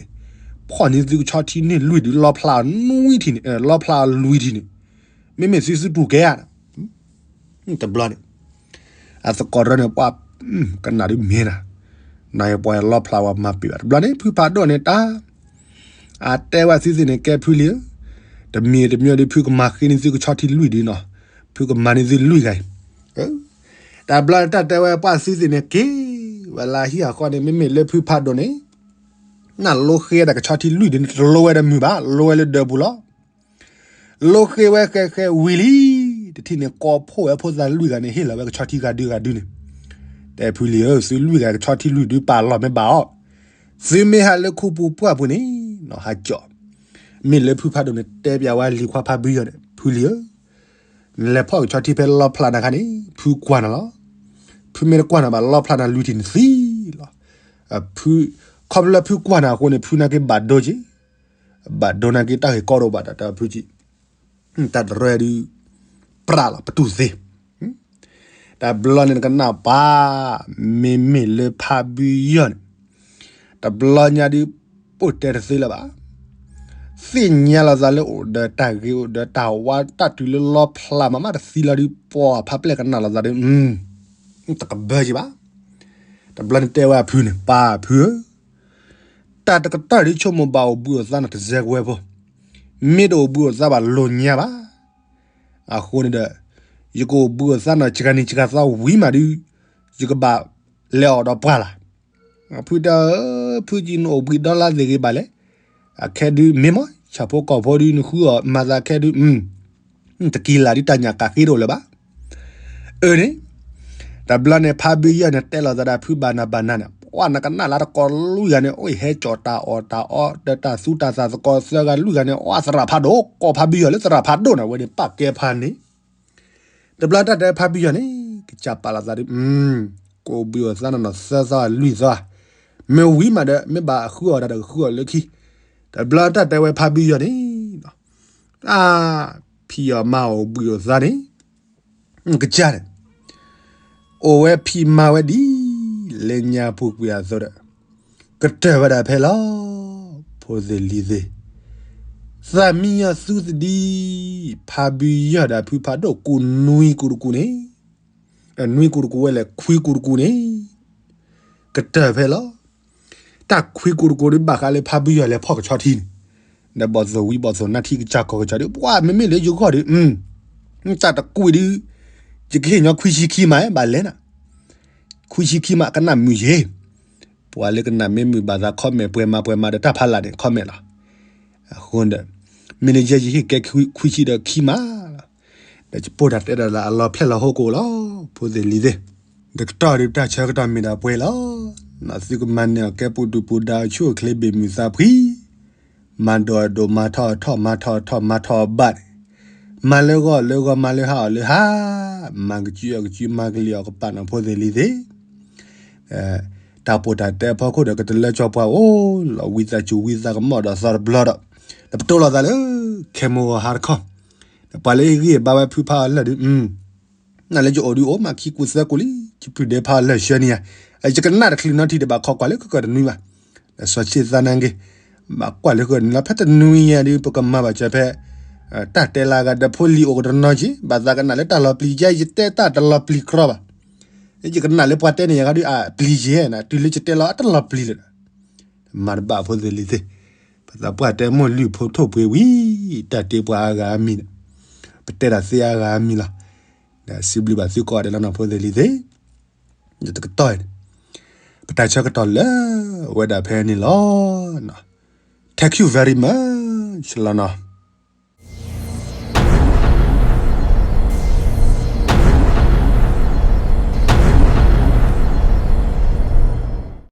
ဖီၣ်န့ၢ်သုကဆီထံန့ၢ်လွံၢ်ဒု လီဖျါနွံထံၣ်န့ၣ်, လီဖျါလွံၢ်ထံၣ်န့ၣ်, မ့မ့ၢ်သုသုတူၢ်ကဲဧါ တဘျီန့ၣ်, အသကိးတရၢန့ၣ် ပှၤကနၣ်ဒုမ့ၢ်နၤ, နယပှၤလီဖျါဝဲမၤပ့ၤဘၣ် တဘျီန့ၣ် ဖုဖးဒိၣ်န့ၣ်တၢ်, အတဲဝဲသုသ့ၣ်န့ၣ် ကဲဖုလံဧၢ, တမံၤတမံၤဒု ဖုကမၤဃ့န့ၢ်သုကဆီထံလွံၢ်ဒုနီၤ, ဖုကမၤန့ၢ်သုလွံၢ်ဂၤအံၤ, တဘျီန့ၣ် တၢ်တဲဝဲပှၤသုသ့ၣ်န့ၣ်က့ၤ, ဝဲလၢဟံၣ်အဃီန့ၣ် မ့မ့ၢ်လၢဖုဖးဒိၣ်န့ၣ်, နလိဃ့တၢ်ကဆီထံလွံၢ်ဒုန့ၣ် တလိဝဲဒီးမုာ်ဘၣ်, လိဝဲလၢဒၢးပူၤလီၤ လိဃ့ဝဲဃဲးဃဲးဝံၤလံ, တထံၣ်န့ၣ် ကိးဖှိၣ်ဝဲဖိသၣ်လွံၢ်ဂၤန့ၣ် ဟ့ၣ်လီၤဝဲကဆီထံဂၤဒုဂၤဒုန့ၣ်, တဲဖုလံဧၢ, သုလွံၢ်ဂၤကဆီထံလွံၢ်ဒုပာ်လီၤမ့ၢ်ဘၣ်အီၤ, သုမ့ၢ်ဟးလၢခူပူၤပှၢ်ပူၤန့ၣ်, နီၢ်ဟးကၠီၣ်, မ့ၢ်လၢဖုဖးဒိၣ်န့ၣ် တဲပျးဝဲလံၤခွါဖးဘုယီၤန့ၣ် ဖုလံဧၢ, နလဲၤဖီၣ်ကဆီထံဖဲလီဖျါနၤခါန့ၣ် ဖုကွၢ်နၤလီၤ, ဖုမ့ၢ်တကွၢ်နၤဘၣ် လီဖျါနၤလွံၢ်ထံၣ်န့ၣ်သံလီၤ, ဖု, ခီဖျိလၢဖုကွၢ်နၤအဃိန့ၣ် ဖုနာ်က့ဘၣ်ဒိက့ၤ ဘၣ်ဒိနာ်က့တၢ်ဂ့ၢ်ကီဒိၣ်ဘၣ်ဒီးတၢ်ဖုကံ, တၢ်တရၢဒုး, ပြးလီၤ ပတူၢ်သ့, တဘျီန့ၣ်နကနၣ်ပၢ်, မ့မ့ၢ်လၢဖးဘုယီၤန့ၣ်, တဘျီညါဒုး, ပိၢ်တဲတသ့လၢၤဘၣ်, သ့ၣ်ညါလီၤသးလၢအိၣ်ဒီးတၢ်ဂ့ၤအိၣ်ဒီးတၢ်ဝါတၢ်တုၤလၢလီဖျါမးမးတသံလီၤဒုး ပှၤဖးပျဲၢ်ကနၣ်လီၤသးဒုး, တကဘၢက့ၤဘၣ် တဘျီန့ၣ်တဲဝဲအဖုန့ၣ် ပၢ်ဖုဧၢ, တၢ်တကတီၢ်ဒ်ဆိကမိၣ်ဘၣ်အိၣ်ဘှံးအိၣ်သါနၤတစဲးကဝဲၤဖိ, မ့ၢ်တအိၣ်ဘှံးအိၣ်သါဘၣ်လိာ်ညါဘၣ်, အဃိန့ၣ်ဒီး, ယကအိၣ်ဘှံးအိၣ်သါနၤစှၤနံၤစှၤသီဝံၤမးဒုး, ယကဘၣ်လဲၤအီၣ်ဒီးပှၢ်လၢ်, ဖုတဲ, ဖုကံနအိၣ်ဘှံးဒီလါသ့ၣ်ဂ့ၤဘၣ်လဲၣ်, အခဲဒုးမ့ၢ်မး ဆၣ်ဖိကီၢ်ဖိဒုးနဃုအီၣ်မၤသးခဲဒုး တကံလၢ်ဒုးတၢ်ညၣ်ကးဃ့တအိၣ်လၢၤဘၣ်, အၢန့ၣ်, တဘျီန့ၣ်ဖးဘုယီၤန့ၣ်တဲလီၤသးဒီးဖုဘၣ်နၤဘၣ်နၤန့ၣ် ပှၤနကနၣ်လၢတကိးလွံၢ်ဂၤန့ၣ် အိၣ်ဟဲကၠီၣ်တၢ်အီၣ်တၢ်အီ ဒီးတၢ်သူတၢ်သၣ်သကိးသၢဂၤလွံၢ်ဂၤန့ၣ် အီသရၣ်ဖးဒိၣ် ကိးဖးဘုယီၤလၢသရၣ်ဖးဒိၣ်န့ၣ် အဝဲန့ၣ်ပာ်ကဲဖးန့ၣ်, တဘျီတၢ်တဲဖးဘုယီၤန့ၣ် ကစၢ်ပာ်လီၤသးဒုး, ကအိၣ်ဘှံးအိၣ်သါနၤနီၤသၢသီလွံၢ်သီ, မ့ၢ်ဝံၤမးဒီး မ့ၢ်ဘၣ်ဃုအီၣ်တၢ်ဒီးကဃုအီၣ်လၢခံ, တဘျီတၢ်တဲဝဲဖးဘုယီၤန့ၣ်, အါ, ဖံးအီၣ်မၤအီၣ်ဘှံးအိၣ်သါန့ၣ်, ကစၢ်န့ၣ်, အိၣ်ဝဲဖံးမၤဝဲဒ်, လၢညါပူၤကွံာ်အသိးဒီး, ကတၢၢ်ဝဲဒၣ်ဖဲလီၤ, ဖိသ့ၣ်လံၤသ့ၣ်, သးမံယီၤသူသဒံ, ဖးဘုယီၤဒီးဖုဖးဒိၣ်ကူးနွံကူးတကူးန့ၣ်, နွံကူးတကူးဝဲလဲၣ် ခွံကူးတကူးန့ၣ်, ကတၢၢ်ဖဲလီၤ တၢ်ခွံကူးတကူးဒုးဘၣ်ဃးလၢဖးဘုယီၤလဲၤဖီၣ်ကဆီထံန့ၣ်, ဒီးဘီၣ်သိၣ်ဝံဘီၣ်သိၣ်နါထံကစၢ်ကီၢ်ကစၢ်ဒုး ပှၤမ့မ့ၢ်လၢယဂီၢ်ဒုး, တၢ်တကွံာ်ဒုး, ယကဟ့ၣ်ညီခွံဆံခံမးဘၣ်လဲၣ်နၤ, ခွံဆံခံမးကနၣ်မုာ်ယ့ၤ, ပှၤလၢကနၣ်မ့ၢ်မုာ်ဘၣ်သး comment ပှဲၤမးပှဲၤမးဒီးတၢ်ဖးလၢ်န့ၣ် comment လီၤ, အဃိဒီး, မ့ၢ်လၢယဲယဟ့ၣ်ကဲခွံဆံဒီးခံမးလီၤ, ဒီးယပိာ်တၢ်တဲဒၣ်လၢအလီၤဖျဲၣ်လီၤဟိကိာ်လီၤ, ဖိသ့ၣ်လံၤသ့ၣ်, တကတီၢ်ဒုးတၢ်ဆၢကတီၢ်မ့ၢ်ဒၣ်ပှဲၤလီၤ, နီၢ်သုကမၤန့ၢ်အီၤကဲပူၤဒုးပူၤဒါအဆူၣ်အိၣ်ချ့ဘ့ၣ်မုၢ်သးဖှံ, မၤဒိၣ်အဒိၣ်မၤထီၣ်အထီၣ်မၤထီၣ်အထီၣ်မၤထီၣ်အဘၣ်န့ၣ်, မၤလၢဂီၢ်လၢဂီၢ်မၤလၢဟါအီၣ်လၢဟါ, မၤကစုအီၣ်ကစုမၤကလံၤအီၣ်ကပာ်နီၢ်ဖိသ့ၣ်လံၤသ့ၣ် တၢ်ပိာ်တၢ်တဲအဖီခိၣ်ဒီးကတလၢကၠီပှၤအိၣ်လီၤ ဝံသးစူၤဝံသးကမီၣ်ဒီးသီတဘျီဒီး, ဒီးပတိၢ်လိာ်သးလၢ, ခဲမိၢ်ဂီၤဟါတခီ, ဒီးပှၤလၢအဂံၢ်အဘါဝဲဖုဖးအီၤလၢာ်ဒုး, နလၢယအိၣ်ဒုးအိၣ်မးခံကူသၢကူလံ, ယပုၢ်ဒဲဖးအီၤလၢာ်ဆှၢန့ၢ်ယၤ, ယကနၣ်တချုးနီထံၣ်ဒီးဘၣ်ခီကွၢ်လၢကကၢၢ်တနွံဘၣ်, ဒီးစီၤဆ့ၣ်သးနၢ်က့ၤ, ဘၣ်ကွၢ်လၢကကၢၢ်တနွံညါဒုး ပကမၤဘၣ်စၢၤဖဲ, တၢ်တဲလၢအဂၤဒီးဖိလံၤအိၣ်ကတနီၤက့ၤ ဘၣ်သးကနၣ်လၢတၢ်လီၤပျံၤကဲ ယတဲတၢ်တလီၤပျံၤကြီဘၣ် ယကနၣ်လၢပှၤတဲန့ၣ် ယဂၤဒုးအပျံၤယဲနၤ တုၤလၢယတဲလီၤအတလီၤပျံၤလၢၤဒီး မၤတဘၣ်ဖိသ့ၣ်လံၤသ့ၣ်, ပသးပှၢ်တဲမိၢ်လုၢ်ဖိထိၣ်ပှ့ၤဝံၤ တၢ်တ့ပှၤအါဂၤအါမံၤန့ၣ်, ပတဲတၢ်သ့အါဂၤအါမံၤလီၤ. ဒီးစံးဘျုးဘၣ်သုကိးဂၤဒဲးလီၤနီၤ ဖိသ့ၣ်လံၤသ့ၣ်, တကတီၢ်အံၤန့ၣ် ပတၢ်ဆၢကတီၢ်လၢဝဲဒၣ်ဖဲန့ၣ်လီၤ. Thank you very much လီၤနီၤ.